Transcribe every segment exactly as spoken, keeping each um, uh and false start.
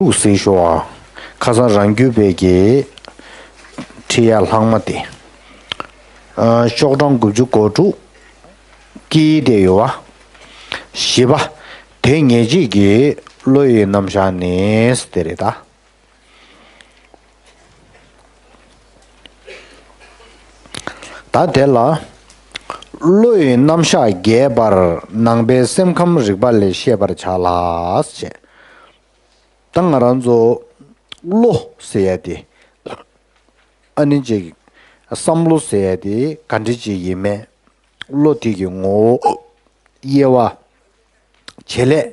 ལུགས་སྲིད་ཤོག་ཁ་སང་རང་རྒྱུད་པའི་གི་ཁྲིད་ཡ་ལྷག་མ་དེ། ཨ་ཤོག་གྲངས་དགུ་བཅུ་གོ་དྲུག་སྐྱིད་དེ་ཡོད་བ། བཞི་པ། དེ་ངེས་བྱེད་ཀྱི་བློ་ཡི་རྣམ་གཞག་ནི་དེ་རེད་ད། ད་དེ་ལ། བློ་ཡི་རྣམ་གཞག་རྒྱས་པར་ནང་པའི་སེམས་ཁམས་རིག་པ་ལས་ཤེས་པར་བྱ་ལ་ཞེས། ད་ང་རང་ཚོ་བློ་ཟེར་ཡ་དེ། ཨ་ནི་ཅིག་བསམ་བློ་ཟེར་ཡ་དེ་ག་འདྲ་ཅིག་ཡིན་མིན། བློ་དེ་གི་ངོ་བོ། དབྱེ་བ། བྱེད་ལས།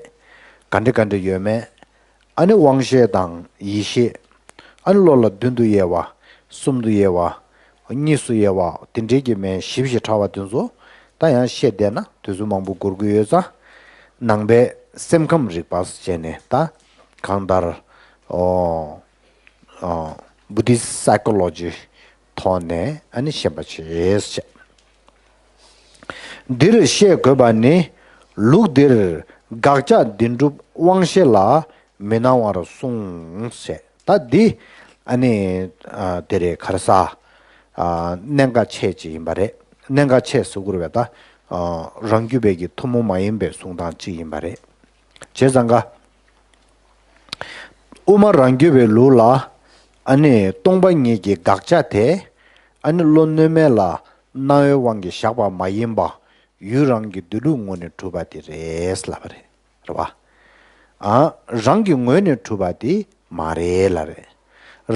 ག་འདྲ་ག་འདྲ་ཡོད་མེད། ཨ་ནི་དབང་ཤེས་དང་ཡིད་ཤེས། ཨ་ནི་བློ་ལ་བདུན་དུ་དབྱེ་བ། གསུམ་དུ་དབྱེ་བ། གཉིས་སུ་དབྱེ་བ། དེ་འདྲའི་གི་མིང་ཞིབ་ཞིབ་ཕྲ་བ་དེ་ཚོ་ད་ཡང་བཤད་བསྡད་ན་དུས་ཚོད་མང་པོ་འགོར་གི་ཡོད་ཙང་། ནང་པའི་སེམས་ཁམས་རིག་པ་བྱས་ནས་ད་གང་ལྟར། ཨོ། ཨོ། Buddhist psychology ཐོག་ནས་ཨ་ནི་ཤེས་པ་བྱེད་ཅེས། འདིར་བཤད་དགོས་པ་ནི། ལུགས་འདིར་དགག་བྱ་བདེན་གྲུབ་དབང་ཤེས་ལ་མི་སྣང་བར་གསུངས་ཞེས། ད་འདི་ཨ་ནི་ཨ་དེ་རེད་ག་རེ་ཟ། ཨ་གནད་འགག་ཆེ་ཅིག་ཡིན་པ་རེད། གནད་འགག་ཆེ་ཟེར་དགོས་རེད་པ་ད། ཨ་རང་རྒྱུད་པའི་གི་ཐུན་མོང་མ་ཡིན་པའི་གསུང་སྟངས་གཅིག་ཡིན་པ་རེད། བྱས་ཙང་ཀ། དབུ་མ་རང་རྒྱུད་པའི་ལུགས་ལ། ཨ་ནི་སྟོང་པ་ཉིད་ཀྱི་དགག་བྱ་དེ། ཨ་ནི་བློ་གནོད་མེད་ལ་སྣང་བའི་དབང་གིས་བཞག་པ་མ་ཡིན་པ། ཡུལ་རང་གི་སྡོད་ལུགས་ངོས་ནས་གྲུབ་པ་དེ་རེད་ལབ་པ་རེད། རེད་བ། ཨ། རང་གི་ངོས་ནས་གྲུབ་པ་དེ་མ་རེད་ལབ་རེད།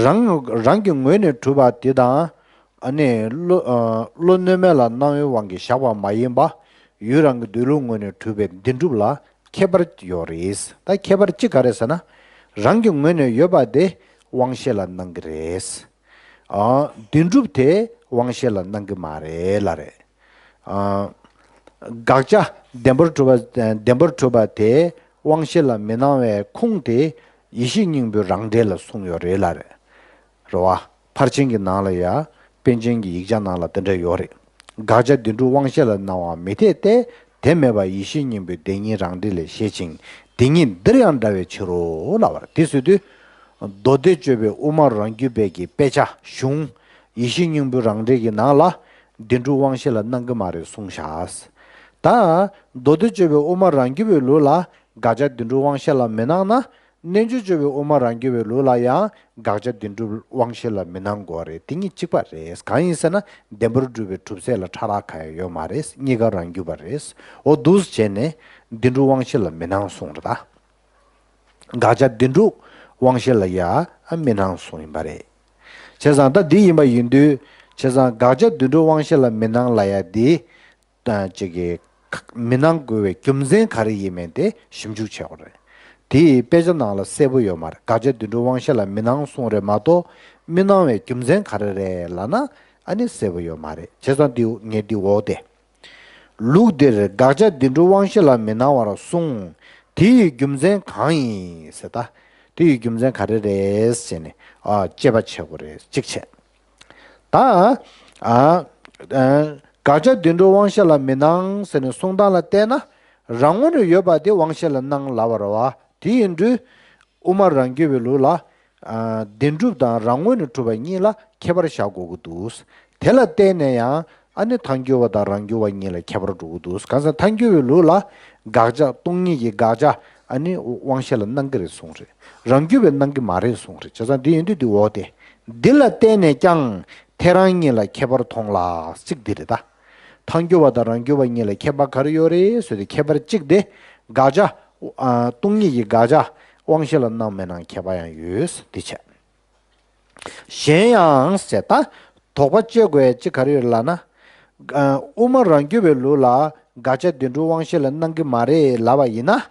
རང་རང་གི་ངོས་ནས་གྲུབ་པ་དེ་དང་། ཨ་ནི་བློ་ཨ་བློ་གནོད་མེད་ལ་སྣང་བའི་དབང་གིས་བཞག་པ་མ་ཡིན་པ། ཡུལ་རང་གི་སྡོད་ལུགས་ངོས་ནས་གྲུབ་པའི་བདེན་གྲུབ་ལ་ཁྱད་པར་ཡོད་རེད། ད་ཁྱད་པར་གཅིག་ག་རེ་ཟེར་ན། རང་གི་ངོས་ནས་ཡོད་པ་དེ་དབང་ཤེས་ལ་སྣང་གི་རེད། ཨ། བདེན་གྲུབ་དེ་དབང་ཤེས་ལ་སྣང་གི་མ་རེད་ལབ་རེད། ཨ། དགག་བྱ་བདེན་པར་གྲུབ་པ་བདེན་པར་གྲུབ་པ་དེ་དབང་ཤེས་ལ་མི་སྣང་བའི་ཁུངས་དེ་ཡེ་ཤེས་སྙིང་པོའི་རང་འགྲེལ་ལ་གསུངས་ཡོད་རེད་ལབ་རེད། རེད་བ། ཕར་ཕྱིན་གྱི་ནང་ལ་ཡ། པཎ་ཆེན་གྱི་ཡིག་ཆ་ནང་ལ་དེ་འདྲ་ཡོད་རེད། དགག་བྱ་བདེན་གྲུབ་དབང་ཤེས་ལ་སྣང་བ་མི་འཐད་དེ། དེ་མེད་པ་ཡེ་ཤེས་སྙིང་པོའི་བདེན་གཉིས་རང་འགྲེལ་ལས་བཤད་ཅིང་། དེ་ཉིད་འདིར་ཡང་འདྲ་བའི་ཕྱིར་རོ་ལབ་པ་རེད། དེ་ཟེར་དུས། མདོ་སྡེ་སྤྱོད་པའི་དབུ་མ་རང་རྒྱུད་པའི་གི་དཔེ་ཆ་གཞུང་། ཡེ་ཤེས་སྙིང་པོའི་རང་འགྲེལ་གྱི་ནང་ལ། བདེན་གྲུབ་དབང་ཤེས་ལ་སྣང་གི་མ་རེད་གསུངས་བཞག་ད། མདོ་སྡེ་སྤྱོད་པའི་དབུ་མ་རང་རྒྱུད་པའི་ལུགས་ལ། དགག་བྱ་བདེན་གྲུབ་དབང་ཤེས་ལ་མི་སྣང་ན། རྣལ་འབྱོར་སྤྱོད་པའི་དབུ་མ་རང་རྒྱུད་པའི་ལུགས་ལ་ཡང་དགག་བྱ་བདེན་གྲུབ་དབང་ཤེས་ལ་མི་སྣང་དགོས་རེད། དེ་གཉིས་གཅིག་པ་རེད། གང་ཡིན་ཟེར་ན་བདེན་པར་གྲུབ་པའི་གྲུབ་ཚད་ལ་ཕྲ་རགས་གང་ཡང་ཡོད་མ་རེད། གཉིས་ཀ་རང་རྒྱུད་པ་རེད། འོ་འདུག་སེ་བྱས་ནས་བདེན་གྲུབ་དབང་ཤེས་ལ་མི་སྣང་གསུངས་རེད་ད། དགག་བྱ་བདེན་གྲུབ་དབང་ཤེས་ལ་ཡང་མི་སྣང་གསུངས་ཡིན་པ་རེད། བྱས་ཙང་ད་འདི་ཡིན་པ་ཡིན་དུས་བྱས་ཙང་དགག་བྱ་བདེན་གྲུབ་དབང་ཤེས་ལ་མི་སྣང་ལབ་ཡ་འདི། ཅིག་གི་མི་སྣང་དགོས་པའི་རྒྱུ་མཚན་ག་རེ་ཡིན་མིན་དེ་ཞིབ་འཇུག་བྱེད་དགོས་རེད། དེ་ཡི་དཔེ་ཆ་ནང་ལ་གསལ་པོ་ཡོད་མ་རེད། དགག་བྱ་བདེན་གྲུབ་དབང་ཤེས་ལ་མི་སྣང་གསུངས་རེད་མ་གཏོགས་མི་སྣང་བའི་རྒྱུ་མཚན་ག་རེ་རེད་ལབ་ན་ཨ་ནི་གསལ་པོ་ཡོད་མ་རེད། བྱས་ཙང་འདི་ངས་འདི་འོག་སྟེ། ལུགས་འདིར་དགག་བྱ་བདེན་གྲུབ་དབང་ཤེས་ལ་མི་སྣང་བར་གསུངས། དེ་ཡི་རྒྱུ་མཚན་གང་ཡིན་ཟེར་ད། དེ་ཡི་རྒྱུ་མཚན་ག་རེ་རེད་ཟེར་ནས་ཨ་དཔྱད་པ་བྱེད་དགོས་རེད། གཅིག་བྱས། ད། ཨ། ཨ། དགག་བྱ་བདེན་གྲུབ་དབང་ཤེས་ལ་མི་སྣང་ཟེར་ནས་གསུང་སྟངས་ལ་བལྟས་ན། རང་ངོས་ནས་ཡོད་པ་དེ་དབང་ཤེས་ལ་སྣང་ལབ་པ་རེད་བ། དེ་ཡིན་དུས། དབུ་མ་རང་རྒྱུད་པའི་ལུགས་ལ། ཨ། བདེན་གྲུབ་དང་རང་ངོས་ནས་གྲུབ་པ་གཉིས་ལ་ཁྱད་པར་བཞག་དགོས་ཀྱི་འདུག་དེ་ལ་བརྟེན་ནས་ཡང་ཨ་ནི་ཐལ་འགྱུར་བ་དང་རང་རྒྱུད་པ་གཉིས་ལ་ཁྱད་པར་འགྲོ་གི་འདུག་གང་ཟེར་ཐལ་འགྱུར་བའི་ལུགས་ལ་དགག་བྱ་སྟོང་ཉིད་ཀྱི་དགག་བྱ་ཨ་ནི་དབང་ཤེས་ལ་སྣང་གི་རེད་གསུངས་རེད། རང་རྒྱུད་པས་སྣང་གི་མ་རེད་གསུངས་རེད། བྱས་ཙང་འདི་ཡིན་དུས་འདི་འོག་སྟེ། འདི་ལ་བརྟེན་ནས་ཀྱང་ཐལ་རང་གཉིས་ལ་ཁྱད་པར་མཐོང་ལ་གཅིག་འདི་རེད་ད། ཐལ་འགྱུར་བ་དང་རང་རྒྱུད་པ་གཉིས་ལ་ཁྱད་པར་ག་རེ་ཡོད་རེད་ཟེར་དུས་ཁྱད་པར་གཅིག་དེ་དགག་བྱ། ཨ། སྟོང་ཉིད་ཀྱི་དགག་བྱ་དབང་ཤེས་ལ་སྣང་མི་སྣང་ཁྱད་པར་ཡང་ཡོད་འདི་བྱས། གཞན་ཡང་ཟེར་ད། དོགས་པ་གཅོད་དགོས་ཡ་གཅིག་ག་རེ་ཡོད་ལབ་ན། ཨ། དབུ་མ་རང་རྒྱུད་པའི་ལུགས་ལ་དགག་བྱ་བདེན་གྲུབ་དབང་ཤེས་ལ་སྣང་གི་མ་རེད་ལབ་པ་ཡིན་ན།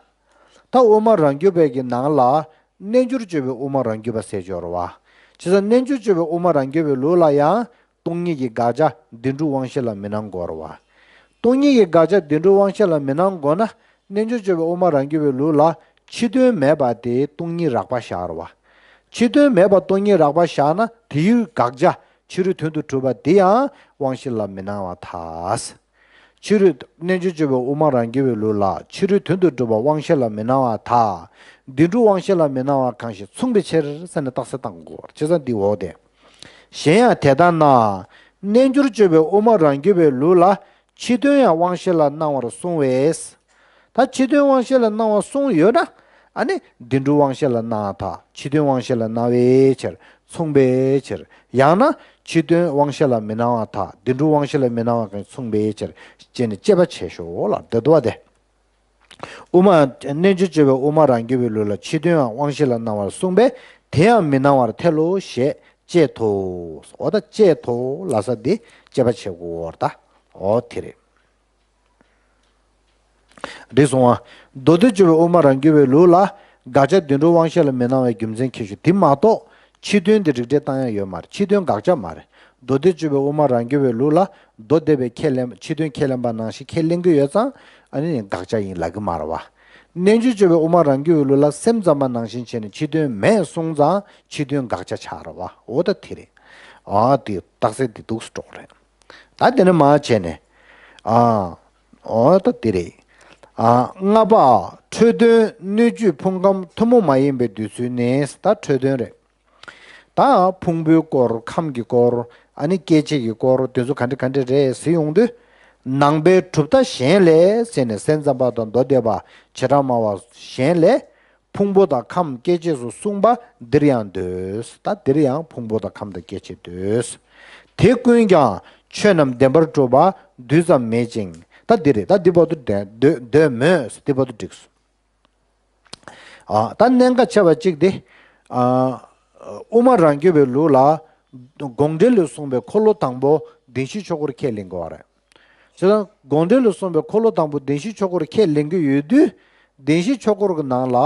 ད་དབུ་མ་རང་རྒྱུད་པའི་གི་ནང་ལ་རྣལ་འབྱོར་སྤྱོད་པའི་དབུ་མ་རང་རྒྱུད་པ་ཟེར་གྱི་ཡོད་རེད་བ། བྱས་ཙང་རྣལ་འབྱོར་སྤྱོད་པའི་དབུ་མ་རང་རྒྱུད་པའི་ལུགས་ལ་ཡང་སྟོང་ཉིད་ཀྱི་དགག་བྱ་བདེན་གྲུབ་དབང་ཤེས་ལ་མི་སྣང་དགོས་རེད་བ། སྟོང་ཉིད་ཀྱི་དགག་བྱ་བདེན་གྲུབ་དབང་ཤེས་ལ་མི་སྣང་དགོས་ན། རྣལ་འབྱོར་སྤྱོད་པའི་དབུ་མ་རང་རྒྱུད་པའི་ལུགས་ལ་ཕྱི་དོན་མེད་པ་དེ་སྟོང་ཉིད་རགས་པ་བཞག་རེད་བ། ཕྱི་དོན་མེད་པ་སྟོང་ཉིད་རགས་པ་བཞག་ན་དེའི་དགག་བྱ་ཕྱི་རོལ་དོན་དུ་གྲུབ་པ་དེ་ཡང་དབང་ཤེས་ལ་མི་སྣང་བར་ཐལ། ཕྱི་རོལ་རྣལ་འབྱོར་སྤྱོད་པའི་དབུ་མ་རང་རྒྱུད་པའི་ལུགས་ལ་ཕྱི་རོལ་དོན་དུ་གྲུབ་པ་དབང་ཤེས་ལ་མི་སྣང་བར་ཐལ། འདི་འདྲ་དབང་ཤེས་ལ་མི་སྣང་བ་གང་ཞིག་མཚུངས་པའི་ཕྱིར་ཟེར་ནས་རྟགས་གསལ་བཏང་དགོས། བྱས་ཙང་འདི་འོག་དེ། གཞན་ཡང་དེ་ལྟར་ན། རྣལ་འབྱོར་སྤྱོད་པའི་དབུ་མ་རང་རྒྱུད་པའི་ལུགས་ལ་ཕྱི་དོན་ཡང་དབང་ཤེས་ལ་སྣང་བར་གསུངས་པས། ད་ཕྱི་དོན་དབང་ཤེས་ལ་སྣང་བ་གསུངས་ཡོད་ན། ཨ་ནི་འདི་འདྲ་དབང་ཤེས་ལ་སྣང་བ་དང་ཕྱི་དོན་དབང་ཤེས་ལ་སྣང་བའི་ཕྱིར་མཚུངས་པའི་ཕྱིར། ཡང་ན་ཕྱི་དོན་དབང་ཤེས་ལ་མི་སྣང་བ་དང་འདི་འདྲ་དབང་ཤེས་ལ་མི་སྣང་བ་གང་མཚུངས་པའི་ཕྱིར་ཅེས་ནི་དཔྱད་པ་བྱེད་ཤོག་ལབ་འདོད་དོ་བ་སྟེ། དབུ་མ། རྣལ་འབྱོར་སྤྱོད་པའི་དབུ་མ་རང་རྒྱུད་པའི་ལུགས་ལ་ཕྱི་དོན་ཡང་དབང་ཤེས་ལ་སྣང་བར་གསུངས་པས་དེ་ཡང་མི་སྣང་བར་ཐལ་ལོ་ཞེས་དཔྱད་དོ། འོ་ད་དཔྱད་དོ་ལབ་ས་འདི་དཔྱད་པ་བྱེད་དགོས་པར་ད། འོ་དེ་རེད། འགྲིག་སོང་ང་། མདོ་སྡེ་སྤྱོད་པའི་དབུ་མ་རང་རྒྱུད་པའི་ལུགས་ལ་དགག་བྱ་དོན་གྲུབ་དབང་ཤེས་ལ་མི་སྣང་བའི་རྒྱུ་མཚན་ཁྱད་ཆོས་དེ་མ་གཏོགས་ཕྱི་དོན་དེ་རིགས་འགྲེ་བཏང་ཡ་ཡོད་མ་རེད། ཕྱི་དོན་དགག་བྱ་མ་རེད། མདོ་སྡེ་སྤྱོད་པའི་དབུ་མ་རང་རྒྱུད་པའི་ལུགས་ལ་མདོ་སྡེ་པའི་ཁས་ལེན་ཕྱི་དོན་ཁས་ལེན་པ་ནང་བཞིན་ཁས་ལེན་གྱི་ཡོད་ཙང་ཨ་ནི་དགག་བྱ་ཡིན་ལབ་ཀྱི་མ་རེད་བ། རྣལ་འབྱོར་སྤྱོད་པའི་དབུ་མ་རང་རྒྱུད་པའི་ལུགས་ལ་སེམས་ཙམ་པ་ནང་བཞིན་བྱས་ནས་ཕྱི་དོན་མེད་གསུངས་ཙང་ཕྱི་དོན་དགག་བྱ་ཆགས་རེད་བ། འོ་ད་དེ་རེད། ཨ་དེ་རྟགས་གསལ་དེ་འདུག་སེ་འགྲོ་གི་རེད། ད་དེ་ནས་མར་བྱས་ནས། ཨ། འོ་ད་དེ་རེད། ཨ། ལྔ་པ། འཕྲོས་དོན་སྣོད་བཅུད་ཕུང་ཁམས་ཐུན་མོང་མ་ཡིན་པའི་འདོད་ཚུལ་ནི་ད་འཕྲོས་དོན་རེད། ད་ཕུང་པོའི་སྐོར་ཁམས་ཀྱི་སྐོར་ཨ་ནི་སྐྱེ་མཆེད་ཀྱི་སྐོར་དེ་ཚོ་ག་འདྲ་ག་འདྲ་རེད་ཟེར་ཡོང་དུས། ནང་པའི་གྲུབ་མཐའ་གཞན་ལས་ཟེར་ནས་སེམས་ཙམ་པ་དང་མདོ་སྡེ་པ་བྱེ་བྲག་སྨྲ་བ་གཞན་ལས། ཕུང་པོ་དང་ཁམས་སྐྱེ་མཆེད་སོགས་གསུངས་པ་འདིར་ཡང་འདོད། ད་འདིར་ཡང་ཕུང་པོ་དང་ཁམས་དང་སྐྱེ་མཆེད་འདོད། དེ་ཀུན་ཀྱང་ཆོས་རྣམས་བདེན་པར་གྲུབ་པ་རྡུལ་ཙམ་མེད་ཅིང་ད་འདི་རེད། ད་འདི་བར་དུ་འདོད་འདོད་མོད་འདི་བར་དུ་འགྲིགས་སོ། ཨ་ད་གནད་འགག་ཆེ་བ་གཅིག་དེ། ཨ་དབུ་མ་རང་རྒྱུད་པའི་ལུགས་ལ་དགོངས་འགྲེལ་ལས་གསུངས་པའི་འཁོར་ལོ་དང་པོ་བདེན་བཞིའི་ཆོས་འཁོར་ཁས་ལེན་དགོས་པ་རེད། བྱས་ཙང་དགོངས་འགྲེལ་ལ་གསུངས་པའི་འཁོར་ལོ་དང་པོ་བདེན་བཞིའི་ཆོས་འཁོར་ཁས་ལེན་གྱི་ཡོད་དུས། བདེན་བཞིའི་ཆོས་འཁོར་གྱི་ནང་ལ་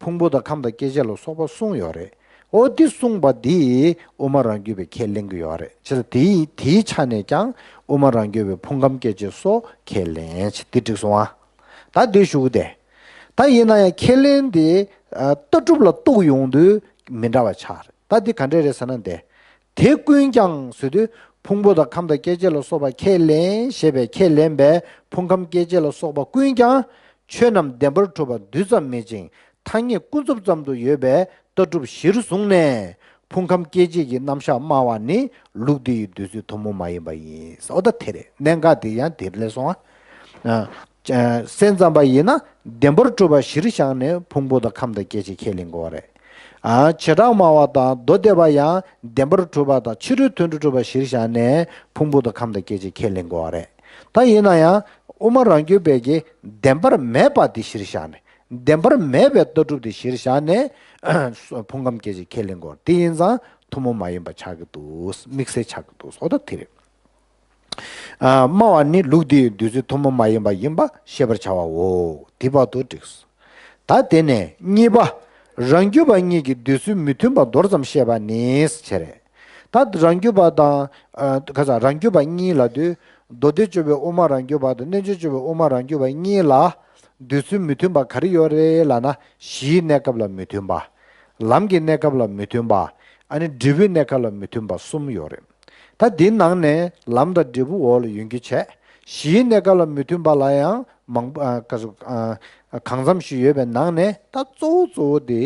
ཕུང་པོ་དང་ཁམས་དང་སྐྱེ་མཆེད་ལ་སོགས་པ་གསུངས་ཡོད་རེད། འོ་འདི་གསུངས་པ་འདི་དབུ་མ་རང་རྒྱུད་པས་ཁས་ལེན་གྱི་ཡོད་རེད། བྱས་ཙང་དེའི་དེའི་ཆ་ནས་ཀྱང་དབུ་མ་རང་རྒྱུད་པས་ཕུང་ཁམས་སྐྱེ་མཆེད་སོགས་ཁས་ལེན་བྱས་འདི་འགྲིག་སོང་ཨ། ད་འདི་ཞུ་གི་དེ། ད་ཡིན་ན་ཡང་ཁས་ལེན་དེ་ལྟ་གྲུབ་ལ་གཏུགས་ཡོང་དུས་མི་འདྲ་བ་ཆགས་རེད། ད་འདི་ག་འདྲ་རེད་ཟེར་ན་འདི། དེ་ཀུན་ཀྱང་ཟེར་དུས་ཕུང་པོ་དང་ཁམས་དང་སྐྱེ་མཆེད་ལ་སོགས་པ་ཁས་ལེན་ཞེས་པའི་ཁས་ལེན་པའི་ཕུང་ཁམས་སྐྱེ་མཆེད་ལ་སོགས་པ་ཀུན་ཀྱང་ཆོས་རྣམས་བདེན་པར་གྲུབ་པ་རྡུལ་ཙམ་མེད་ཅིང་ཐ་སྙད་ཀུན་རྫོབ་ཙམ་དུ་ཡོད་པའི་ལྟ་གྲུབ་གཞིར་བཟུང་ནས་ཕུང་ཁམས་སྐྱེ་མཆེད་ཀྱི་རྣམ་གཞག་སྨྲ་བ་ནི་ལུགས་འདི་ཡི་འདོད་ཚུལ་ཐུན་མོང་མ་ཡིན་པ་ཡིན། འོ་ད་དེ་རེད། གནད་འགག་དེ་ཡང་དེ་ལས་སོང་ཨ། སེམས་ཙམ་པ་ཡིན་ན་བདེན་པར་གྲུབ་པ་གཞིར་བཞག་ནས་ཕུང་པོ་དང་ཁམས་དང་སྐྱེ་མཆེད་ཁས་ལེན་དགོས་པ་རེད། ཨ་བྱེ་བྲག་སྨྲ་བ་དང་མདོ་སྡེ་པ་ཡང་བདེན་པར་གྲུབ་པ་དང་ཕྱི་རོལ་དོན་དུ་གྲུབ་པ་གཞིར་བཞག་ནས་ཕུང་པོ་དང་ཁམས་དང་སྐྱེ་མཆེད་ཁས་ལེན་དགོས་པ་རེད། ད་ཡིན་ན་ཡང་དབུ་མ་རང་རྒྱུད་པས་ཀྱི་བདེན་པར་མེད་པ་དེ་གཞིར་བཞག་ནས་བདེན་པར་མེད་པའི་ལྟ་གྲུབ་དེ་གཞིར་བཞག་ནས་ཕུང་ཁམས་སྐྱེ་མཆེད་ཁས་ལེན་དགོས་པ་དེ་ཡིན་ཙང་ཐུན་མོང་མ་ཡིན་པ་ཆགས་ཀྱི་འདུག་དམིགས་བསལ་ཆགས་ཀྱི་འདུག་འོ་ད་དེ་རེད། ཨ་སྨྲ་བ་ནི་ལུགས་འདི་ཡི་འདོད་ཚུལ་ཐུན་མོང་མ་ཡིན་པ་ཡིན་པ་ཤེས་པར་བྱ་བའོ། དེ་བར་དུ་འགྲིགས། ད་དེ་ནས་གཉིས་པ། རང་རྒྱུད་པ་གཉིས་ཀྱི་འདོད་ཚུལ་མི་མཐུན་པ་མདོར་ཙམ་བཤད་པ་ནི་ཞེས་རེད། ད་རང་རྒྱུད་པ་དང་ཨ་ག་ས་རང་རྒྱུད་པ་གཉིས་ལབ་དུས་མདོ་སྡེ་སྤྱོད་པའི་དབུ་མ་རང་རྒྱུད་པ་དང་རྣལ་འབྱོར་སྤྱོད་པའི་དབུ་མ་རང་རྒྱུད་པ་གཉིས་ལ་འདོད་ཚུལ་མི་མཐུན་པ་ག་རེ་ཡོད་རེད་ལབ་ན་གཞིའི་གནས་སྐབས་ལ་མི་མཐུན་པ། ལམ་གྱི་གནས་སྐབས་ལ་མི་མཐུན་པ། ཨ་ནི་འབྲས་བུའི་གནས་སྐབས་ལ་མི་མཐུན་པ་གསུམ་ཡོད་རེད། ད་འདིའི་ནང་ནས་ལམ་དང་འབྲས་བུ་འོག་ལ་ཡོང་རྒྱུ་བྱས། གཞིའི་གནས་སྐབས་ལ་མི་མཐུན་པ་ལ་ཡང་མང་པོ་ཨ་ག་ཚོད་ཨ་གང་འཚམ་ཞིག་ཡོད་པའི་ནང་ནས་ད་གཙོ་བོ་གཙོ་བོ་དེ་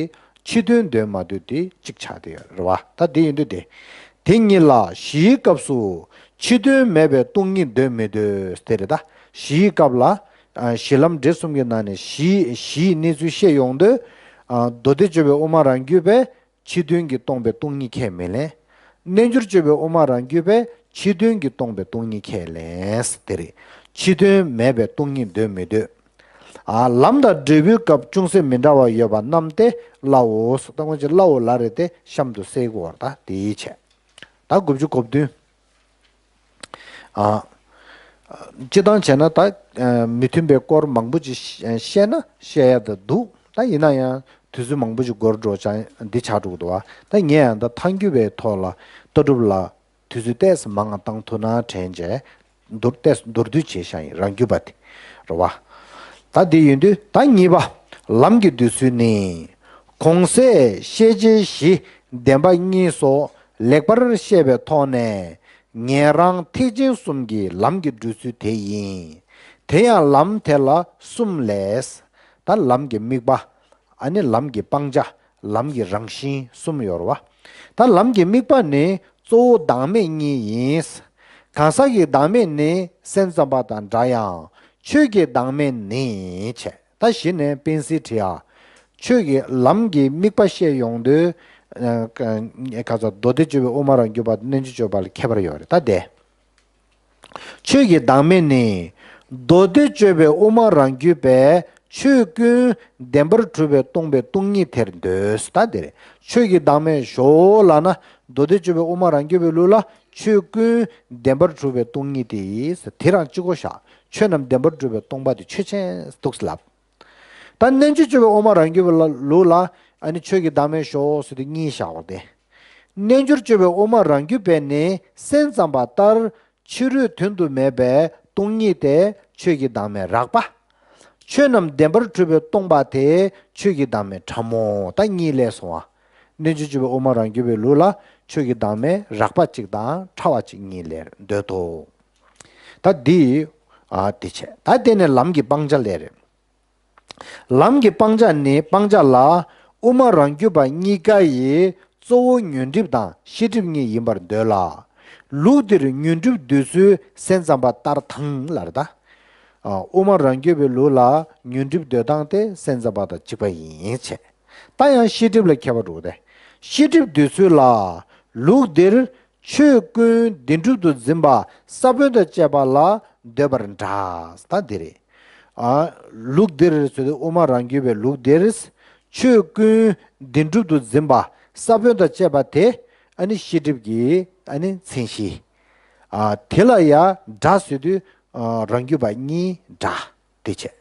ཕྱི་དོན་འདོད་མ་འདོད་དེ་གཅིག་ཆགས་བསྡད་ཡོད་རེད་བ། ད་འདི་ཡིན་དུས་དེ། དེ་ཉིད་ལ་གཞིའི་སྐབས་སུ་ཕྱི་དོན་མེད་པའི་སྟོང་ཉིད་འདོད་མི་འདོད་དེ་རེད། ད་གཞིའི་སྐབས་ལ་ཨ་གཞི་ལམ་འབྲས་གསུམ་གྱི་ནང་ནས་གཞི་གཞིའི་གནས་ཚུལ་བཤད་ཡོང་དུས་ཨ་མདོ་སྡེ་སྤྱོད་པའི་དབུ་མ་རང་རྒྱུད་པས་ཕྱི་དོན་གྱིས་སྟོང་པའི་སྟོང་ཉིད་ཁས་མི་ལེན། རྣལ་འབྱོར་སྤྱོད་པའི་དབུ་མ་རང་རྒྱུད་པས་ཕྱི་དོན་གྱིས་སྟོང་པའི་སྟོང་ཉིད་ཁས་ལེན། དེ་རེད། ཕྱི་དོན་མེད་པའི་སྟོང་ཉིད་འདོད་མི་འདོད། ཨ་ལམ་དང་འབྲས་བུའི་སྐབས་ཅུང་ཟད་མི་འདྲ་བ་ཡོད་པ་རྣམས་ཏེ་སླའོ། ད་ཁོང་ཅིག་སླའོ་ལ་རེད་དེ་གཤམ་དུ་གསལ་གོ་བར་ད་དེའི་ཆེད། ད་དགུ་བཅུ་གོ་བདུན། ཨ། སྤྱི་བཏང་བྱས་ན་ད་ཨ་མི་མཐུན་པའི་སྐོར་མང་པོ་ཅིག་བཤད་ན་བཤད་ཡ་ད་འདུག་ད་ཡིན་ན་ཡང་དུས་ཚོད་མང་པོ་ཅིག་འགོར་འགྲོ་ཙང་འདི་ཆགས་འགྲོ་གི་འདུག་བ། ད་ངས་ཡང་ད་ཐལ་འགྱུར་བའི་ཐོག་ལ་ལྟ་གྲུབ་ལ་དུས་ཚོད་ཏོག་ཙམ་མང་ང་བཏང་ཐུབ་ན་དྲན་བྱས་མདོར་ཏོག་ཙམ་མདོར་བསྡུས་བྱས་བཞག་ཡིན། རང་རྒྱུད་པ་དེ་རེད་བ། ད་འདི་ཡིན་དུས་ད་གཉིས་པ། ལམ་གྱི་འདོད་ཚུལ་ནི། གོང་གསལ་ཤེས་བྱའི་གཞི་བདེན་པ་གཉིས་སོགས་ལེགས་པར་བཤད་པའི་ཐོག་ནས། ཉན་རང་ཐེག་ཆེན་གསུམ་གྱི་ལམ་གྱི་བགྲོད་ཚུལ་དེ་ཡིན། དེ་ཡང་ལམ་དེ་ལ་གསུམ་ལས། ད་ལམ་གྱི་དམིགས་པ། ཨ་ནི་ལམ་གྱི་སྤང་བྱ། ལམ་གྱི་རང་བཞིན་གསུམ་ཡོད་རེད་བ། ད་ལམ་གྱི་དམིགས་པ་ནི་གཙོ་བོ་བདག་མེད་གཉིས་ཡིན། གང་ཟག་གི་བདག་མེད་ནི་སེམས་ཙམ་པ་དང་འདྲ་ཡང་ཆོས་ཀྱི་བདག་མེད་ནི་བྱས། ད་གཞི་ནས་དཔེ་སྲིད་བྲིས་ཡ། ཆོས་ཀྱི་ལམ་གྱི་དམིགས་པ་བཤད་ཡོང་དུས། ཨ་ཁ་ཚ་མདོ་སྡེ་སྤྱོད་པའི་དབུ་མ་རང་རྒྱུད་པ་དང་རྣལ་འབྱོར་སྤྱོད་པ་ལ་ཁྱད་པར་ཡོད་རེད་ད་དེ། ཆོས་ཀྱི་བདག་མེད་ནི། མདོ་སྡེ་སྤྱོད་པའི་དབུ་མ་རང་རྒྱུད་པས་ཆོས་ཀུན་བདེན་པར་གྲུབ་པས་སྟོང་པའི་སྟོང་ཉིད་དེར་འདོད། ད་དེ་རེད། ཆོས་ཀྱི་བདག་མེད་ཞོག་ལབ་ན། མདོ་སྡེ་སྤྱོད་པའི་དབུ་མ་རང་རྒྱུད་པའི་ལུགས་ལ་ཆོས་ཀུན་བདེན་པར་གྲུབ་པའི་སྟོང་ཉིད་དེ། དེ་རང་གཅིག་པོ་བཞག་ཆོས་རྣམས་བདེན་པར་གྲུབ་པའི་སྟོང་པ་དེ་ཆོས་ཅན་འདུག་ལབ། ད་རྣལ་འབྱོར་སྤྱོད་པའི་དབུ་མ་རང་རྒྱུད་པའི་ལ་ལུགས་ལ་ཨ་ནི་ཆོས་ཀྱི་བདག་མེད་ཞོག་ཟེར་དུས་གཉིས་བཞག་པ་སྟེ། རྣལ་འབྱོར་སྤྱོད་པའི་དབུ་མ་རང་རྒྱུད་པས་ནི་སེམས་ཙམ་པ་ལྟར་ཕྱི་རོལ་དོན་དུ་མེད་པའི་སྟོང་ཉིད་དེ་ཆོས་ཀྱི་བདག་མེད་རགས་པ། ཆོས་རྣམས་བདེན་པར་གྲུབ་པའི་སྟོང་པ་དེ་ཆོས་ཀྱི་བདག་མེད་ཕྲ་མོ། ད་གཉིས་ལས་སོང་བ། རྣལ་འབྱོར་སྤྱོད་པའི་དབུ་མ་རང་རྒྱུད་པའི་ལུགས་ལ་ཆོས་ཀྱི་བདག་མེད་རགས་པ་གཅིག་དང་ཕྲ་བ་གཅིག་གཉིས་ལས་འདོད་དོ། ད་འདི། ཨ་འདི་བྱས། ད་དེ་ནས་ལམ་གྱི་སྤང་བྱ་ལས་རེད། ལམ་གྱི་སྤང་བྱ་ནི་སྤང་བྱ་ལ་དབུ་མ་རང་རྒྱུད་པ་གཉིས་ཀ་ཡི་གཙོ་བོ་ཉོན་སྒྲིབ་དང་ཤེས་སྒྲིབ་གཉིས་ཡིན་པར་འདོད་ལ། ལུགས་འདིར་ཉོན་སྒྲིབ་འདོད་ཚུལ་སེམས་ཙམ་པ་ལྟར་དང་ལ་རེད་ད། ཨ་དབུ་མ་རང་རྒྱུད་པའི་ལུགས་ལ་ཉོན་སྒྲིབ་འདོད་སྟངས་དེ་སེམས་ཙམ་པ་དང་གཅིག་པ་ཡིན་བྱས། ད་ཡང་ཤེས་སྒྲིབ་ལ་ཁྱད་པར་འདུག་སྟེ། ཤེས་སྒྲིབ་འདོད་ཚུལ་ལ། ལུགས་འདིར་ཆོས་ཀུན་བདེན་གྲུབ་ཏུ་འཛིན་པ་ས་བོན་དང་བཅས་པ་ལ་འདོད་པར་འདྲ། ད་འདི་རེད། ཨ་ལུགས་འདིར་ཟེར་དུས་དབུ་མ་རང་རྒྱུད་པའི་ལུགས་འདིར། ཆོས་ཀུན་བདེན་གྲུབ་ཏུ་འཛིན་པ་ས་བོན་དང་བཅས་པ་དེ་ཨ་ནི་ཤེས་སྒྲིབ་ཀྱི་ཨ་ནི་མཚན་གཞི། ཨ་དེ་ལ་ཡང་འདྲ་ཟེར་དུས་ཨ་རང་རྒྱུད་པ་གཉིས་འདྲ། དེ་བྱས།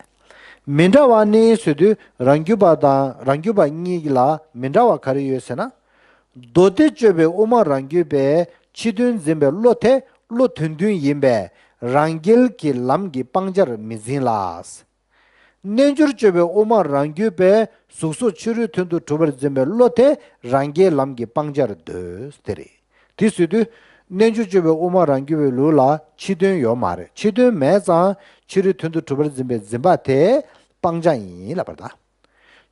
མི་འདྲ་བ་ནི་ཟེར་དུས་རང་རྒྱུད་པ་དང་རང་རྒྱུད་པ་གཉིས་ལ་མི་འདྲ་བ་ག་རེ་ཡོད་ཟེར་ན། མདོ་སྡེ་སྤྱོད་པའི་དབུ་མ་རང་རྒྱུད་པས་ཕྱི་དོན་འཛིན་པའི་བློ་དེ་བློ་དོན་མཐུན་ཡིན་པས་རང་རྒྱལ་གྱི་ལམ་གྱི་སྤང་བྱར་མི་འཛིན་ལ། རྣལ་འབྱོར་སྤྱོད་པའི་དབུ་མ་རང་རྒྱུད་པས་གཟུགས་སོགས་ཕྱི་རོལ་དོན་དུ་གྲུབ་པར་འཛིན་པའི་བློ་དེ་རང་རྒྱལ་ལམ་གྱི་སྤང་བྱར་འདོད་དེ་རེད། དེ་ཟེར་དུས། རྣལ་འབྱོར་སྤྱོད་པའི་དབུ་མ་རང་རྒྱུད་པའི་ལུགས་ལ་ཕྱི་དོན་ཡོད་མ་རེད། ཕྱི་དོན་མེད་ཙང་ཕྱི་རོལ་དོན་དུ་གྲུབ་པར་འཛིན་པའི་འཛིན་པ་དེ་སྤང་བྱ་ཡིན་ལབ་པ་དང་།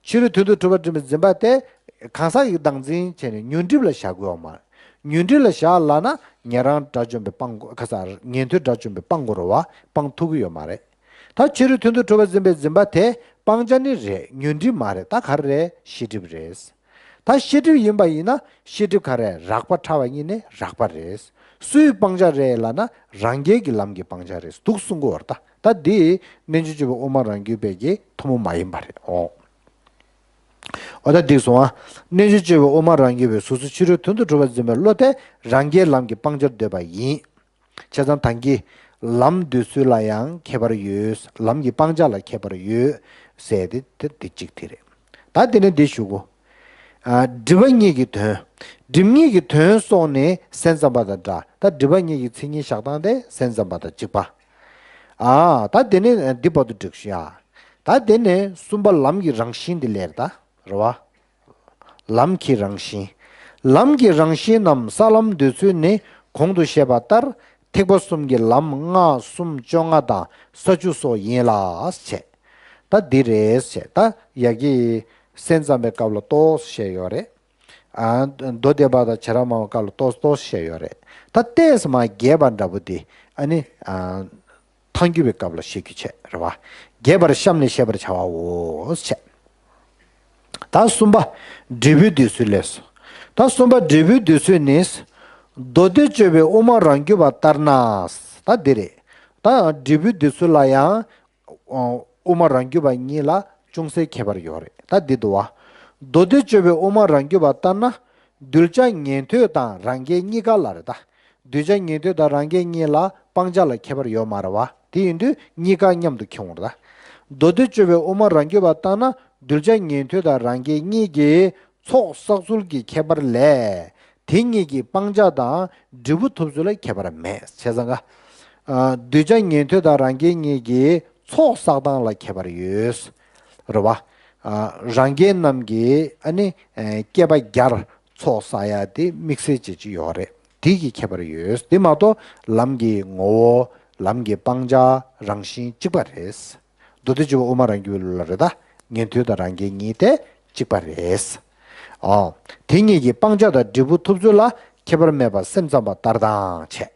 ཕྱི་རོལ་དོན་དུ་གྲུབ་པར་འཛིན་པའི་འཛིན་པ་དེ་གང་ཟག་གི་བདག་འཛིན་བྱས་ནས་ཉོན་སྒྲིབ་ལ་བཞག་དགོས་ཡོད་མ་རེད། ཉོན་སྒྲིབ་ལ་བཞག་ལབ་ན་ཉན་རང་དགྲ་བཅོམ་པས་སྤང་དགོས། ཁ་ས་ཉན་ཐོས་དགྲ་བཅོམ་པས་སྤང་དགོས་རེད་བ། སྤང་ཐུབ་ཀྱི་ཡོད་མ་རེད། ད་ཕྱི་རོལ་དོན་དུ་གྲུབ་པར་འཛིན་པའི་འཛིན་པ་དེ་སྤང་བྱ་ནི་རེད། ཉོན་སྒྲིབ་མ་རེད། ད་ག་རེ་རེད། ཤེས་སྒྲིབ་རེད། ད་ཤེས་སྒྲིབ་ཡིན་པ་ཡིན་ན་ཤེས་སྒྲིབ་ག་རེ་རགས་པ་ཕྲ་བ་གཉིས་ནི་རགས་པ་རེད། སུའི་སྤང་བྱ་རེད་ལབ་ན་རང་རྒྱལ་གྱི་ལམ་གྱི་སྤང་བྱ་རེད་འདུག་གསུང་གི་ཡོད་རེད་ད། ད་འདི་རྣལ་འབྱོར་སྤྱོད་པའི་དབུ་མ་རང་རྒྱུད་པའི་གི་ཐུན་མོང་མ་ཡིན་པ་རེད། འོ། འོ་ད་འདི་སོང་ཨ། རྣལ་འབྱོར་སྤྱོད་པའི་དབུ་མ་རང་རྒྱུད་པའི་གཟུགས་སོགས་ཕྱི་རོལ་དོན་དུ་གྲུབ་པར་འཛིན་པའི་བློ་དེ་རང་རྒྱལ་ལམ་གྱི་སྤང་བྱར་འདོད་པ་ཡིན། བྱས་ཙང་ད་གིན་ལམ་འདོད་ཚུལ་ལ་ཡང་ཁྱད་པར་ཡོད། ལམ་གྱི་སྤང་བྱ་ལ་ཁྱད་པར་ཡོད་ཟེར་ཏེ་དེ་དེ་གཅིག་དེ་རེད། ད་དེ་ནས་འདི་ཞུ་གོ། ཨ་སྒྲིབ་པ་གཉིས་ཀྱི་དོན། སྒྲིབ་གཉིས་ཀྱི་དོན་སོགས་ནི་སེམས་ཙམ་པ་དང་འདྲ། ད་སྒྲིབ་པ་གཉིས་ཀྱི་མཚན་ཉིད་བཞག་སྟངས་དེ་སེམས་ཙམ་པ་དང་གཅིག་པ། ཨ་ད་དེ་ནས་འདི་བར་དུ་འགྲིག་ཤག་ད་དེ་ནས་གསུམ་པ་ལམ་གྱི་རང་བཞིན་འདི་ལས་རེད་ད། རེད་བ། ལམ་གྱི་རང་བཞིན། ལམ་གྱི་རང་བཞིན་ནམ་ས་ལམ་འདོད་ཚུལ་ནི་གོང་དུ་བཤད་པ་ལྟར་ཐེག་པ་གསུམ་གྱི་ལམ་ལྔ་གསུམ་བཅོ་ལྔ་དང་ས་བཅུ་སོགས་ཡིན་ལ་ཟེར། ད་འདི་རེད་ཟེར། ད་ཡ་གི་སེམས་ཙམ་པའི་སྐབས་ལ་ཏོག་ཙམ་བཤད་ཡོད་རེད། ཨ་མདོ་སྡེ་པ་དང་བྱེ་བྲག་སྨྲ་བའི་སྐབས་ལ་ཏོག་ཙམ་ཏོག་ཙམ་བཤད་ཡོད་རེད། ད་ཏོག་ཙམ་མ་རྒྱས་པ་འདྲ་པོ་འདི་ཨ་ནི་ཨ། ཐལ་འགྱུར་བའི་སྐབས་ལ་བཤད་རྒྱུ་བྱས་རེད་བ། རྒྱས་པར་གཤམ་ནས་བཤད་པར་བྱ་བའོ་ཞེས། ད་གསུམ་པ། འབྲས་བུའི་འདོད་ཚུལ་ལས་སོ། ད་གསུམ་པ་འབྲས་བུའི་འདོད་ཚུལ་ནི། མདོ་སྡེ་སྤྱོད་པའི་དབུ་མ་རང་རྒྱུད་པ་ལྟར་ན། ད་འདི་རེད། ད་འབྲས་བུའི་འདོད་ཚུལ་ལ་ཡང་། དབུ་མ་རང་རྒྱུད་པ་གཉིས་ལ་ཅུང་ཟད་ཁྱད་པར་ཡོད་རེད། ད་འདི་འདུག་བ། མདོ་སྡེ་སྤྱོད་པའི་དབུ་མ་རང་རྒྱུད་པ་ལྟར་ན། གདུལ་བྱ་ཉན་ཐོས་དང་རང་རྒྱལ་གཉིས་ཀ་ལ་རེད་ད། གདུལ་བྱ་ཉན་ཐོས་དང་རང་རྒྱལ་གཉིས་ལ་སྤང་བྱ་ལ་ཁྱད་པར་ཡོད་མ་རེད་བ། དེ་ཡིན་དུས་གཉིས་ཀ་མཉམ་དུ་འཁྱེར་འོང་རེད་ད། མདོ་སྡེ་སྤྱོད་པའི་དབུ་མ་རང་རྒྱུད་པ་ལྟར་ན་གདུལ་བྱ་ཉན་ཐོས་དང་རང་རྒྱལ་གཉིས་ཀྱི་ཚོགས་བསགས་ཚུལ་གྱི་ཁྱད་པར་ལས། དེ་གཉིས་ཀྱི་སྤང་བྱ་དང་འབྲས་བུ་ཐོབ་ཚུལ་ལ་ཁྱད་པར་མེད་བྱས་ཙང་ཀ། ཨ་གདུལ་བྱ་ཉན་ཐོས་དང་རང་རྒྱལ་གཉིས་ཀྱི་ཚོགས་བསགས་སྟངས་ལ་ཁྱད་པར་ཡོད། རེད་བ། ཨ་རང་རྒྱལ་རྣམས་ཀྱིས་ཨ་ནི་ཨ་བསྐལ་པ་བརྒྱར་ཚོགས་བསགས་ཡ་དེ་དམིགས་བསལ་ཅིག་ཅིག་ཡོད་རེད། དེ་གི་ཁྱད་པར་ཡོད། དེ་མ་གཏོགས་ལམ་གྱི་ངོ་བོ། ལམ་གྱི་སྤང་བྱ་རང་བཞིན་གཅིག་པ་རེད། མདོ་སྡེ་སྤྱོད་པ་དབུ་མ་རང་རྒྱུད་པའི་ལུགས་ལ་རེད་ད། ཉན་ཐོས་དང་རང་རྒྱལ་གཉིས་དེ་གཅིག་པ་རེད། ཨོ། དེ་གཉིས་ཀྱི་སྤང་བྱ་དང་འབྲས་བུ་ཐོབ་ཚུལ་ལ་ཁྱད་པར་མེད་པར་སེམས་ཙམ་པ་ལྟར་དང་བྱས།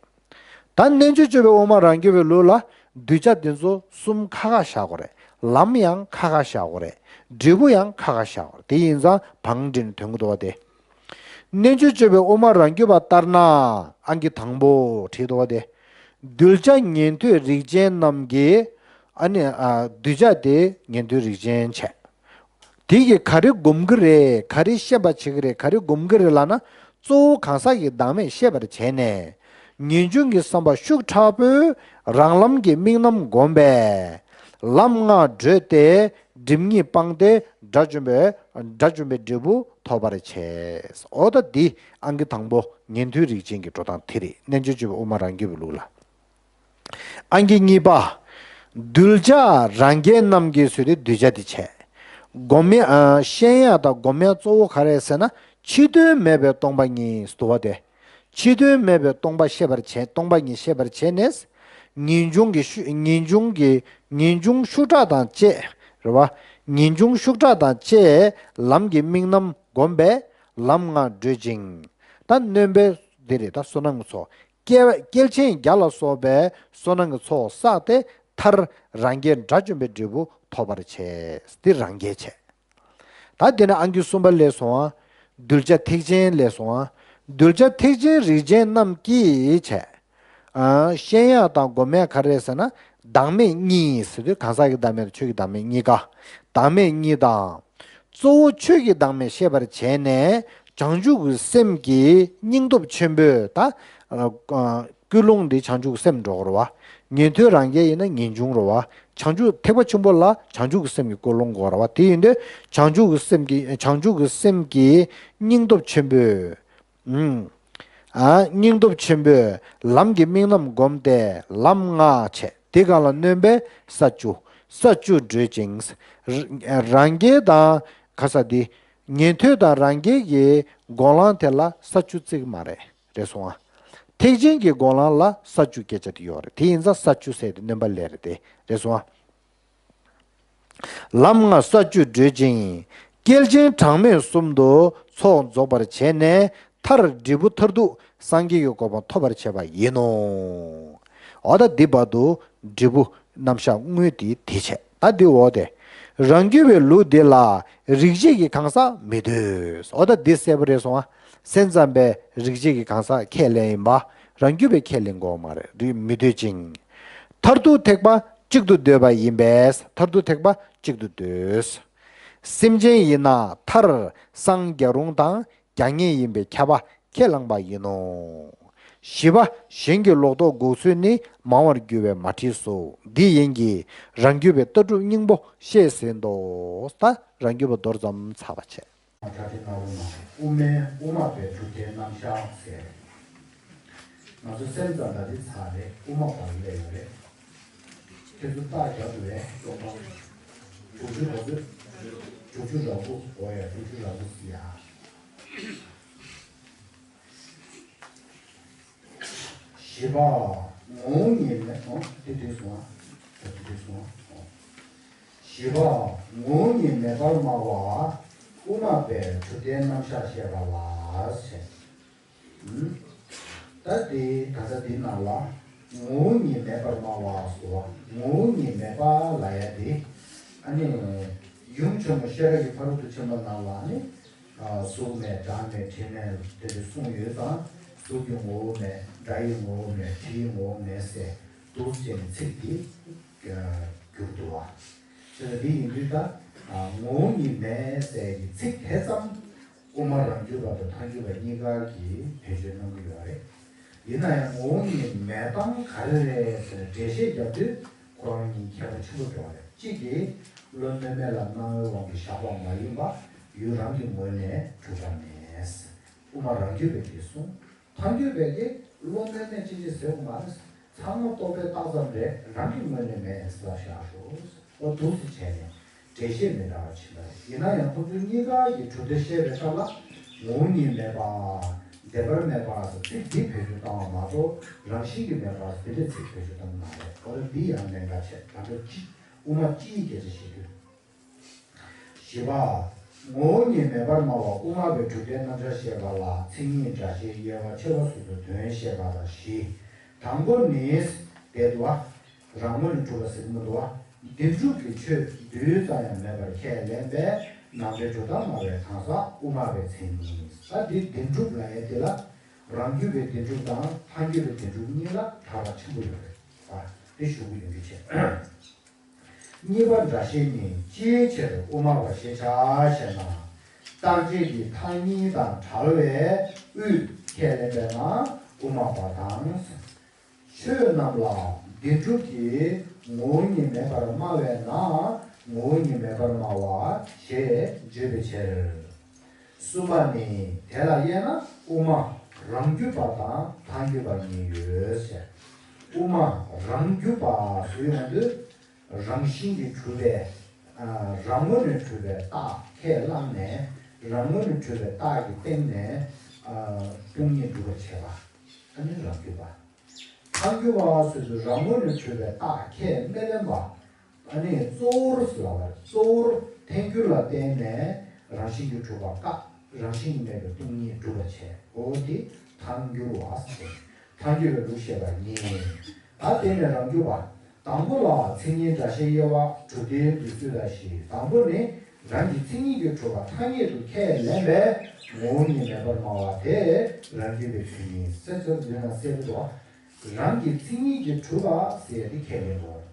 ད་རྣལ་འབྱོར་སྤྱོད་པའི་དབུ་མ་རང་རྒྱུད་པའི་ལུགས་ལ་གདུལ་བྱ་འདི་ཚོ་གསུམ་ཁ་ཁ་བཞག་དགོས་རེད། ལམ་ཡང་ཁ་ཁ་བཞག་དགོས་རེད། འབྲས་བུ་ཡང་ཁ་ཁ་བཞག་དགོས་རེད། དེ་ཡིན་ཙང་བང་སྒྲིག་ནས་དོན་གྱི་འདུག་བ་དེ། རྣལ་འབྱོར་སྤྱོད་པའི་དབུ་མ་རང་རྒྱུད་པ་ལྟར་ན། ཨང་ཀི་དང་པོ་བྲིས་འདུག་བ་དེ། གདུལ་བྱ་ཉན་ཐོས་རིགས་ཅན་རྣམས་ཀྱི། ཨ་ནི་ཨ་གདུལ་བྱ་དེ་ཉན་ཐོས་རིགས་ཅན་བྱས། དེ་གིས་ག་རེ་སྒོམ་གྱི་རེད། ག་རེ་ཤེས་པ་བྱེད་ཀྱི་རེད། ག་རེ་སྒོམ་གྱི་རེད་ལབ་ན། གཙོ་བོ་གང་ཟག་གི་བདག་མེད་ཤེས་པར་བྱས་ནས། ངེས་འབྱུང་གི་བསམ་པ་ཤུགས་དྲག་པོས་རང་ལམ་གྱི་དམིགས་རྣམ་བསྒོམས་པས། ལམ་ལྔ་བགྲོད་དེ་སྒྲིབ་གཉིས་སྤངས་ཏེ་དགྲ་བཅོམ་པའི་དགྲ་བཅོམ་པའི་འབྲས་བུ་ཐོབ་པར་བྱེད། འོ་ད་འདི་ཨང་ཀི་དང་པོ་ཉན་ཐོས་རིགས་ཅན་གྱི་འགྲོ་སྟངས་དེ་རེད། རྣལ་འབྱོར་སྤྱོད་པའི་དབུ་མ་རང་རྒྱུད་པའི་ལུགས་ལ། ཨང་ཀི་གཉིས་པ། གདུལ་བྱ་རང་རྒྱལ་རྣམས་ཀྱི་ཟེར་དུས་གདུལ་བྱ་དེ་བྱས། སྒོམ་ཡ། ཨ། ཤེས་ཡ་དང་སྒོམ་ཡ་གཙོ་བོ་ག་རེ་ཟེར་ན། ཕྱི་དོན་མེད་པའི་སྟོང་པ་ཉིད་འདུག་བ་དེ། ཕྱི་དོན་མེད་པའི་སྟོང་པ་ཤེས་པར་བྱས། སྟོང་པ་ཉིད་ཤེས་པར་བྱས་ནས། ངེས་འབྱུང་གི་ཤུ། ངེས་འབྱུང་གི། ངེས་འབྱུང་ཤུགས་དྲག་དང་བཅས། རེད་བ། ངེས་འབྱུང་ཤུགས་དྲག་དང་བཅས་ལམ་གྱི་དམིགས་རྣམ་བསྒོམས་པས་ལམ་ལྔ་བགྲོད་ཅིང་། ད་སྣོན་པ་འདི་རེད། ད་བསོད་ནམས་ཀྱི་ཚོགས། སྐྱེ་བ། སྐྱེས་ཆེན་བརྒྱ་ལ་སོགས་པའི་བསོད་ནམས་ཀྱི་ཚོགས་བསགས་ཏེ། མཐར་རང་རྒྱལ་དགྲ་བཅོམ་པའི་འབྲས་བུ་ཐོབ་པར་བྱེད། འདི་རང་རྒྱལ་བྱས། ད་དེ་ནས་ཨང་ཀི་གསུམ་པ་སླེབས་སོང་ཨ། གདུལ་བྱ་ཐེག་ཆེན་སླེབས་སོང་ཨ། གདུལ་བྱ་ཐེག་ཆེན་རིགས་ཅན་རྣམས་ཀྱིས་བྱས། ཨ། ཤེས་ཡ་དང་སྒོམ་ཡ་ག་རེ་ཟེར་ན། བདག་མེད་གཉིས་ཟེར་དུས་གང་ཟག་གི་བདག་མེད་དང་ཆོས་ཀྱི་བདག་མེད་གཉིས་ཀ། བདག་མེད་གཉིས་དང་། གཙོ་བོ་ཆོས་ཀྱི་བདག་མེད་ཤེས་པར་བྱས་ནས། བྱང་ཆུབ་ཀྱི་སེམས་ཀྱི་སྙིང་སྟོབས་ཆེན་པོས་ད། ཨ། ཀུན་སློང་འདི་བྱང་ཆུབ་ཀྱི་སེམས་འགྲོ་དགོས་རེད་བ། ཉན་ཐོས་རང་རྒྱལ་ཡིན་ན་ངེས་འབྱུང་རེད་བ། བྱང་ཆུབ་ཐེག་པ་ཆེན་པོ་ལ་བྱང་ཆུབ་ཀྱི་སེམས་ཀྱི་ཀུན་སློང་དགོས་རེད་བ། དེ་ཡིན་དུས་བྱང་ཆུབ་ཀྱི་སེམས་ཀྱི། བྱང་ཆུབ་ཀྱི་སེམས་ཀྱི་སྙིང་སྟོབས་ཆེན་པོས། ཨུམ། ཨ། སྙིང་སྟོབས་ཆེན་པོས་ལམ་གྱི་དམིགས་རྣམ་བསྒོམས་ཏེ་ལམ་ལྔ་བྱས། དེ་གང་ལ་སྣོན་པས་ས་བཅུ། ས་བཅུ་བགྲོད་ཅིང་། ར། རང་རྒྱལ་དང་ག་ས་འདི། ཉན་ཐོས་དང་རང་རྒྱལ་གྱི་སྒོམ་ལམ་དེ་ལ་ས་བཅུ་བརྩི་གི་མ་རེད། རེད་སོང་ཨ། ཐེག་ཆེན་གྱི་སྒོམ་ལམ་ལ་ས་བཅུ་སྐད་ཆ་དེ་ཡོད་རེད། དེ་ཡིན་ཙང་ས་བཅུ་ཟེར་དེ་སྣོན་པ་ལས་རེད་དེ། རེད་སོང་ཨ། ལམ་ལྔ་ས་བཅུ་བགྲོད་ཅིང་། སྐྱེས་ཆེན་གྲངས་མེད་གསུམ་དུ་ཚོགས་རྫོགས་པར་བྱས་ནས། མཐར་འབྲས་བུ་མཐར་ཐུག་སངས་རྒྱས་ཀྱི་གོ་འཕང་ཐོབ་པར་བྱེད་པ་ཡིན་ནོ། འོ་ད་འདི་བར་དུ་འབྲས་བུ་རྣམ་གཞག་དངོས་དེ་དེ་བྱས། ད་འདི་འོ་དེ། རང་རྒྱུད་པའི་ལུགས་འདི་ལ་རིགས་བྱེད་ཀྱི་གང་ཟག་མི་འདོད། འོ་ད་འདི་གསལ་པོ་རེད་སོང་ཨ། སེམས་ཙམ་པའི་རིགས་བྱེད་ཀྱི་གང་ཟག་ཁས་ལེན་ཡིན་པ། རང་རྒྱུད་པའི་ཁས་ལེན་དགོས་མ་རེད། རིགས་མི་འདོད་ཅིང་། མཐར་ཐུག་ཐེག་པ་གཅིག་ཏུ་འདོད་པ་ཡིན་པས། མཐར་ཐུག་ཐེག་པ་གཅིག་ཏུ་འདོད། སེམས་ཅན་ཡིན་ན་མཐར་སངས་རྒྱ་རུང་དང་རྒྱ་ངེས་ཡིན་པའི་ཁྱབ་པ་ཁས་བླངས་པ་ཡིན་ནོ། བཞི་པ། གཞན་གྱི་ལོག་རྟོག་འགོག་ཚུལ་ནི། མང་བར་འགྱུར་བས་མ་བྲིས་སོ། འདི་ཡིན་གྱི། རང་རྒྱུད་པའི་ལྟ་གྲུབ་སྙིང་པོ་བཤད་ཟིན་ཏོ། ད་རང་རྒྱུད་པ་མདོར་ཙམ་ཚར་བ་བྱས། གྲ་སྒྲིག་གནང་རོགས་གནང་། དབུ་མའི། དབུ་མ་པའི་གྲུབ་མཐའི་རྣམ་གཞག་ཟེར། ང་ཚོ་སེམས་ཙམ་པ་འདི་ཚར་རེད། དབུ་མ་པ་སླེབས་ཡོད་རེད། ཁྱེད་ཚོ་རྟགས་རྒྱབ་འདུག་བས། སྟོང་པ། དྲུག་ཅུ་གོ་ཚོད། དྲུག་ཅུ་རེ་དགུ། འོ་ཡ། དྲུག་ཅུ་རེ་དགུ་ཟེར་ཡ། བཞི་པ། ངོ་བོ་ཉིད་མེད། ཨོ། དེ་དུས་སོང་ཨ། དེ་དུས་སོང་ཨ། བཞི་པ། ངོ་བོ་ཉིད་མེད་པར་སྨྲ་བ། དབུ་མ་པའི་གྲུབ་མཐའི་རྣམ་གཞག་བཤད་པ་ལ་ཟེར། ད་དེ་ད་ལྟ་འདི་ནང་ལ་ངོ་བོ་ཉིད་མེད་པར་སྨྲ་བ་ཟེར་བ། ངོ་བོ་ཉིད་མེད་པ་ལབ་ཡ་དེ། ཨ་ནི་ཡུམ་ཆེན་མོ་ཤེས་རབ་ཀྱི་ཕ་རོལ་ཏུ་ཕྱིན་པ་ནང་ལ་ནི། གཟུགས་མེད། སྒྲ་མེད། དྲི་མེད། དེ་འདྲ་གསུངས་ཡོད་ཙང་། གཟུགས་ཀྱི་ངོ་བོ་མེད། སྒྲ་ཡི་ངོ་བོ་མེད། དྲི་ཡི་ངོ་བོ་མེད་ཟེར། འདུག་ཅེས་ནས་ཚིག་འདི་བསྒྱུར་འདུག་བ། བྱས་ཙང་འདི་ཡིན་དུས་ད། ངོ་བོ་ཉིད་མེད་ཟེར་གྱི་ཚིག་དེ་ཙམ། དབུ་མ་རང་རྒྱུད་པ་དང་ཐལ་འགྱུར་བ་གཉིས་ཀ་གིས་བེད་སྤྱོད་གནང་གི་ཡོད་རེད། ཡིན་ན་ཡང་ངོ་བོ་ཉིད་མེད་སྟངས་ག་རེ་རེད་ཟེར་ནས་འགྲེལ་བཤད་རྒྱབ་དུས་ཁོ་རང་གཉིས་ཁྱད་པར་ཆེན་པོ་འགྲོ་བ་རེད། གཅིག་གིས་བློ་རྣོ་མེད་ལ་སྣང་བའི་དབང་གིས་བཞག་པ་མ་ཡིན་པ། ཡུལ་རང་གི་ངོས་ནས་གྲུབ་པ་མེད། དབུ་མ་རང་རྒྱུད་པས་འདི་གསུངས། ཐལ་འགྱུར་བས་ཀྱི་བློ་རྣོ་མེད་ཅི་ཅི་ཟེར་བ་མ་རེད། ཚང་མ་རྟོག་པས་བཏགས་ཙམ་རེད། རང་གི་ངོས་ནས་མེད་ཟེར་བཞག་ཤོག། འོ་འདུག་སེ་བྱས་ནས་འགྲེལ་བཤད་མི་འདྲ་བ་ཕྱིན་པ་རེད། ཡིན་ན་ཡང་ཁོ་ཚོས་གཉིས་ཀ་གི་གྲུབ་མཐའ་བཤད་པའི་སྐབས་ལ་ངོ་བོ་ཉིད་མེད་པ། བདེན་པར་མེད་པ་ཟེར་ཚིག་འདི་བེད་སྤྱོད་བཏང་བ་མ་གཏོགས་རང་བཞིན་གྱིས་མེད་པ་ཟེར་དེ་འདྲའི་ཚིག་བེད་སྤྱོད་བཏང་གི་མ་རེད། འོ་ན་འདི་ཡང་ལན་འགའ་བྱས། ད་ལྟ་ཅི་དབུ་མ་སྤྱིའི་སྐད་ཆ་བཤད་དུས། བཞི་པ། ངོ་བོ་ཉིད་མེད་པར་སྨྲ་བ་དབུ་མ་པའི་གྲུབ་མཐའི་རྣམ་གཞག་བཤད་པ་ལ་མཚན་ཉིད་སྒྲ་བཤད་དབྱེ་བ་ཕྱེ་བ་སོ་སོའི་དོན་བཤད་པ་ལ་བཞི། དང་པོ་ནི། དེ་འདུག་བ། རང་ངོས་ནས་གྲུབ་པ་ཟེར་གྱི་མི་འདུག་བ། བདེན་གྲུབ་ཀྱི་ཆོས་རྡུལ་ཙམ་ཡང་མེད་པར་ཁས་ལེན་པས་ནང་པའི་གྲུབ་མཐར་སྨྲ་བའི་གང་ཟག་དབུ་མ་པའི་མཚན་ཉིད། ད་འདི་བདེན་གྲུབ་ལབ་ཡས་དེ་ལ། རང་རྒྱུད་པའི་བདེན་གྲུབ་དང་ཐལ་འགྱུར་བའི་བདེན་གྲུབ་གཉིས་ལ་ཐག་རག་ཆེན་པོ་ཡོད་རེད། ཨ། དེ་ཞུ་གི་ཡོང་རྒྱུ་བྱས། གཉིས་པ་སྒྲ་བཤད་ནི་ཅིའི་ཕྱིར་དབུ་མ་པ་ཞེས་བྱ་ཞེ་ན། རྟག་གཅིག་གི་མཐའ་གཉིས་དང་བྲལ་བའི་དབུས་ཁས་ལེན་པས་ན་དབུ་མ་པ་དང་། ཆོས་རྣམས་ལ་བདེན་གྲུབ་ཀྱི་ངོ་བོ་ཉིད་མེད་པར་སྨྲ་བས་ན་ངོ་བོ་ཉིད་མེད་པར་སྨྲ་བ་ཞེས་བརྗོད་པའི་ཕྱིར། གསུམ་པ་ནི་དེ་ལ་དབྱེ་ན་དབུ་མ་རང་རྒྱུད་པ་དང་ཐལ་འགྱུར་བ་གཉིས་ཡོད་ཟེར། དབུ་མ་རང་རྒྱུད་པ་ཟེར་ཡོང་དུས། རང་བཞིན་གྱིས་གྲུབ་པའི། ཨ། རང་ངོས་ནས་གྲུབ་པའི་རྟགས་ཁས་བླངས་ནས། རང་ངོས་ནས་གྲུབ་པའི་རྟགས་ཀྱི་སྟེང་ནས། ཨ། སྟོང་ཉིད་སྒྲུབ་པར་བྱེད་པ། ཨ་ནི་རང་རྒྱུད་པ། ཐལ་འགྱུར་བ་ཟེར་དུས་རང་ངོས་ནས་གྲུབ་པའི་རྟགས་ཁས་མི་ལེན་པ། ཨ་ནི་གཙོ་བོར་ཟེར་བ་ལ་གཙོ་བོར་ཐལ་འགྱུར་ལ་བརྟེན་ནས་རང་བཞིན་གྱིས་གྲུབ་པ་བཀག་རང་བཞིན་གྱིས་མེད་པའི་སྟོང་ཉིད་སྒྲུབ་པར་བྱེད། འོ་དེ་ཐལ་འགྱུར་བ་ཟེར། ཐལ་འགྱུར་བའི་ལུགས་བཤད་པ་ཡིན། ད་དེ་ནས་རང་རྒྱུད་པ། དང་པོ་ལ་མཚན་ཉིད་སྒྲ་བཤད་དབྱེ་བ་གྲུབ་མཐའི་འདོད་ཚུལ་ལ་བཞི། དང་པོ་ནི། རང་གི་མཚན་ཉིད་ཀྱིས་གྲུབ་པ་ཐ་སྙད་དུ་ཁས་ལེན་པས་ངོ་བོ་ཉིད་མེད་པར་སྨྲ་བ་དེ་རང་རྒྱུད་པའི་མཚན་ཉིད་ཟེར། ཚུར་འདོད་ན་གསལ་པོ་འདུག་རང་གི་མཚན་ཉིད་ཀྱིས་གྲུབ་པ་ཟེར་ཏེ་ཁས་ལེན་དགོས།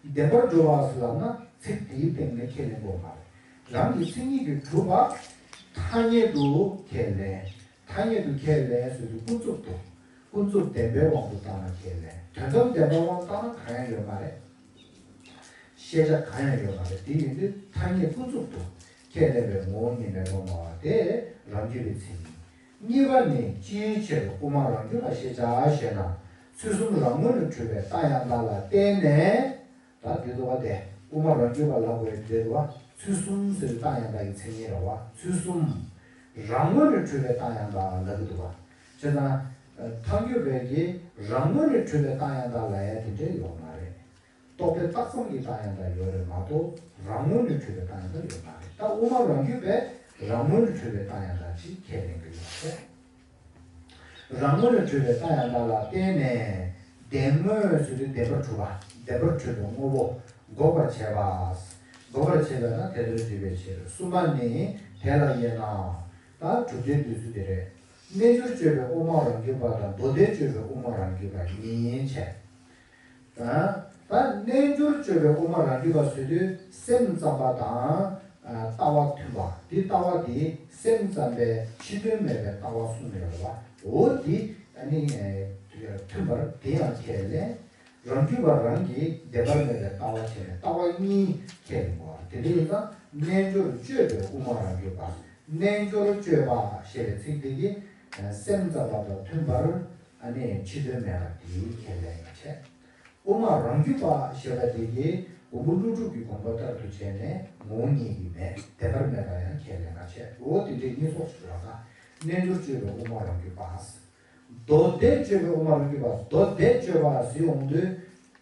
བདེན་པར་གྲུབ་པ་ཟེར་ལབ་ན་ཚིག་དེའི་སྟེང་ནས་ཁས་ལེན་དགོས་མ་རེད། རང་གི་མཚན་ཉིད་ཀྱིས་གྲུབ་པ་ཐ་སྙད་དུ་ཁས་ལེན། ཐ་སྙད་དུ་ཁས་ལེན་ཟེར་དུས་ཀུན་རྫོབ་ཏུ། ཀུན་རྫོབ་བདེན་པའི་དབང་དུ་བཏང་ན་ཁས་ལེན། དོན་དམ་བདེན་པའི་དབང་བཏང་ན་གང་ཡང་ཡོད་མ་རེད། ཤེས་བྱ་གང་ཡང་ཡོད་མ་རེད། དེ་ཡིན་དུས་ཐ་སྙད་ཀུན་རྫོབ་ཏུ་ཁས་ལེན་པའི་ངོ་བོ་ཉིད་མེད་པར་སྨྲ་བ་དེ་རང་རྒྱུད་པའི་མཚན་ཉིད། གཉིས་པ་ནི་ཅིའི་ཕྱིར་དབུ་མ་རང་རྒྱུད་པ་ཞེས་བྱ་ཞེ་ན། ཚུལ་གསུམ་རང་ངོས་ནས་གྲུབ་པའི་རྟགས་ཡང་དག་ལ་བརྟེན་ནས། ད་འདི་འདུག་བ་དེ་དབུ་མ་རང་རྒྱུད་པ་ལབ་དགོས་ཡ་འདི་འདུག་བ། ཚུལ་གསུམ་ཟེར་རྟགས་ཡང་དག་གི་མཚན་ཉིད་རེད་བ། ཚུལ་གསུམ། རང་ངོས་ནས་གྲུབ་པའི་རྟགས་ཡང་དག་ལབ་ཀྱི་འདུག་བ། བྱས་ཙང་། ཐལ་འགྱུར་བས་ཀྱི་རང་ངོས་ནས་གྲུབ་པའི་རྟགས་ཡང་དག་ལབ་ཡ་དེ་འདྲ་ཡོད་མ་རེད། རྟོག་པས་བཏགས་ཙམ་གྱི་རྟགས་ཡང་དག་ཡོད་རེད་མ་གཏོགས་རང་ངོས་ནས་གྲུབ་པའི་རྟགས་ཡང་དག་ཡོད་མ་རེད། ད་དབུ་མ་རང་རྒྱུད་པས་རང་ངོས་ནས་གྲུབ་པའི་རྟགས་ཡང་དག་ཅིག་ཁས་ལེན་གྱི་ཡོད་རེད། རང་ངོས་ནས་གྲུབ་པའི་རྟགས་ཡང་དག་ལ་བརྟེན་ནས་བདེན་དངོས་ཟེར་དུས་བདེན་པར་གྲུབ་པ། བདེན་པར་གྲུབ་པའི་དངོས་པོ་འགོག་པར་བྱེད་པ། འགོག་པར་བྱེད་པས་ན་དེ་ལྟར་འཇུག་པའི་ཕྱིར། གསུམ་པ་ནི་དེ་ལ་དབྱེ་ན། ད་གྲུབ་མཐའི་འདོད་ཚུལ་དེ་རེད། རྣལ་འབྱོར་སྤྱོད་པའི་དབུ་མ་རང་རྒྱུད་པ་དང་མདོ་སྡེ་སྤྱོད་པའི་དབུ་མ་རང་རྒྱུད་པ་གཉིས་བྱས། ད་རྣལ་འབྱོར་སྤྱོད་པའི་དབུ་མ་རང་རྒྱུད་པ་ཟེར་དུས་སེམས་ཙམ་པ་དང་ལྟ་བ་མཐུན་པ། དེ་ལྟ་བ་དེ་སེམས་ཙམ་པའི་ཕྱི་དོན་མེད་པའི་ལྟ་བ་གསུངས་ཡོད་རེད་བ། འོ་དེ་ཨ་ནི་མཐུན་པར་དེ་ཡང་ཁས་ལེན། རང་རྒྱུད་པ་རང་གིས་བདེན་པར་མེད་པའི་ལྟ་བ་བྱས་ནས་ལྟ་བ་གཉིས་ཁས་ལེན་དགོས་པ། དེ་འདྲ་ཡིན་ཙང་རྣལ་འབྱོར་སྤྱོད་པའི་དབུ་མ་རང་རྒྱུད་པ། རྣལ་འབྱོར་སྤྱོད་པ་ཞེས་པའི་ཚིག་དེ་གིས་སེམས་ཙམ་པ་དང་མཐུན་པར་ཨ་ནི་ཕྱི་དོན་མེད་པ་དེ་ཁས་ལེན་པ་བྱས། དབུ་མ་རང་རྒྱུད་པ་ཞེས་པ་དེ་གིས་མགོན་པོ་ཀླུ་སྒྲུབ་ཀྱི་དགོངས་པ་ལྟར་དུ་བྱས་ནས་ངོ་བོ་ཉིད་ཀྱིས་མེད་བདེན་པར་མེད་པ་ཡང་ཁས་ལེན་པ་བྱས། འོ་དེ་འདྲའི་གཉིས་ཚོགས་སུ་གྲུབ་པ་དང་རྣལ་འབྱོར་སྤྱོད་པའི་དབུ་མ་རང་རྒྱུད་པ། མདོ་སྡེ་སྤྱོད་པའི་དབུ་མ་རང་རྒྱུད་པ། མདོ་སྡེ་སྤྱོད་པ་ཟེར་ཡོང་དུས།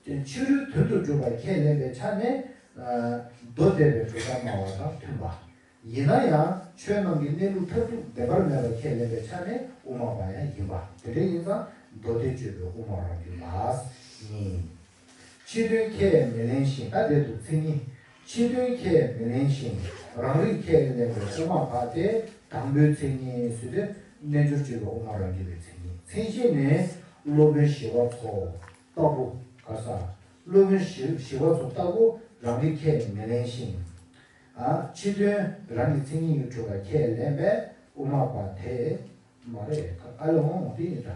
ཕྱི་རོལ་དོན་དུ་གྲུབ་པ་ཁས་ལེན་པའི་ཆ་ནས། མདོ་སྡེ་པའི་གྲུབ་མཐའ་སྨྲ་བ་དང་མཐུན་པ། ཡིན་ན་ཡང་ཆོས་རྣམས་ཀྱི་གནས་ལུགས་མཐར་ཐུག་བདེན་པར་མེད་པ་ཁས་ལེན་པའི་ཆ་ནས་དབུ་མ་པ་ཡང་ཡིན་པ། དེ་འདྲ་ཡིན་ཙང་མདོ་སྡེ་སྤྱོད་པའི་དབུ་མ་རང་རྒྱུད་པ། གཉིས། ཕྱི་དོན་ཁས་མི་ལེན་ཞིང་། ད་དེ་འདུག་མཚན་ཉིད། ཕྱི་དོན་ཁས་མི་ལེན་ཞིང་རང་རིག་ཁས་ལེན་པའི་དབུ་མ་པ་དེ་དང་པོའི་མཚན་ཉིད་ཟེར་དུས་རྣལ་འབྱོར་སྤྱོད་པའི་དབུ་མ་རང་རྒྱུད་པའི་མཚན་ཉིད། མཚན་གཞི་ནི་སློབ་དཔོན་ཞི་བ་འཚོ་ལྟ་བུ། ག་ས། སློབ་དཔོན་ཞི་ཞི་བ་འཚོ་ལྟ་བུ་རང་རིག་ཁས་མི་ལེན་ཞིང་། ཨ། ཕྱི་དོན་རང་གི་མཚན་ཉིད་ཀྱིས་གྲུབ་པ་ཁས་ལེན་པས་དབུ་མ་པ་དེ། མ་རེད། ཨ་ལོ་འོང་དེ་ཡིན་ད།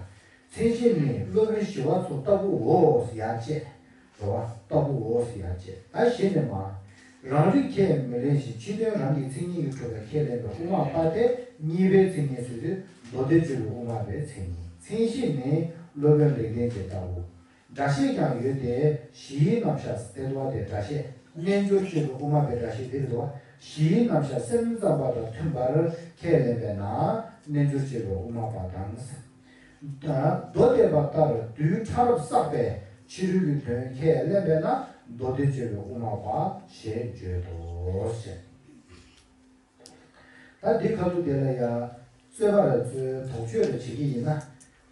མཚན་གཞི་ནི་སློབ་དཔོན་ཞི་བ་འཚོ་ལྟ་བུའོ་ཡར་བཅད། རེད་བ། ལྟ་བུའོ་ཡར་བཅད། ད་གཞི་ནས་མ། རང་རིག་ཁས་མི་ལེན་ཞིང་ཕྱི་དོན་རང་གི་མཚན་ཉིད་ཀྱིས་གྲུབ་པ་ཁས་ལེན་པའི་དབུ་མ་པ་དེ་གཉིས་པའི་མཚན་ཉིད་ཟེར་དུས་མདོ་སྡེ་སྤྱོད་པའི་དབུ་མ་པའི་མཚན་ཉིད། མཚན་གཞི་ནི་སློབ་དཔོན་ལེགས་ལྡན་འབྱེད་ལྟ་བུ། སྒྲ་བཤད་ཀྱང་ཡོད་དེ་གཞིའི་རྣམ་གཞག་སྟེ་དུ་བ་དེ་སྒྲ་བཤད། རྣལ་འབྱོར་སྤྱོད་པའི་དབུ་མ་པའི་སྒྲ་བཤད་དེ་རེད་དོ། གཞིའི་རྣམ་གཞག་སེམས་ཙམ་པ་དང་མཐུན་པར་ཁས་ལེན་པས་ན། རྣལ་འབྱོར་སྤྱོད་པའི་དབུ་མ་པ་དང་། མདོ་སྡེ་པ་ལྟར་རྡུལ་ཕྲ་རབ་བསགས་པའི་ཕྱི་རོལ་གྱི་དོན་ཁས་ལེན་པས་ན་མདོ་སྡེ་སྤྱོད་པའི་དབུ་མ་པ་ཞེས་བརྗོད་དོ། ཞེས། ད་འདི་ཁ་ཐུག་དེ་ལ་ཡང་རྩོད་པ་རེ་རྩོད་དོགས་གཅོད་རེ་བྱེད་ཀྱི་ཡིན་ན།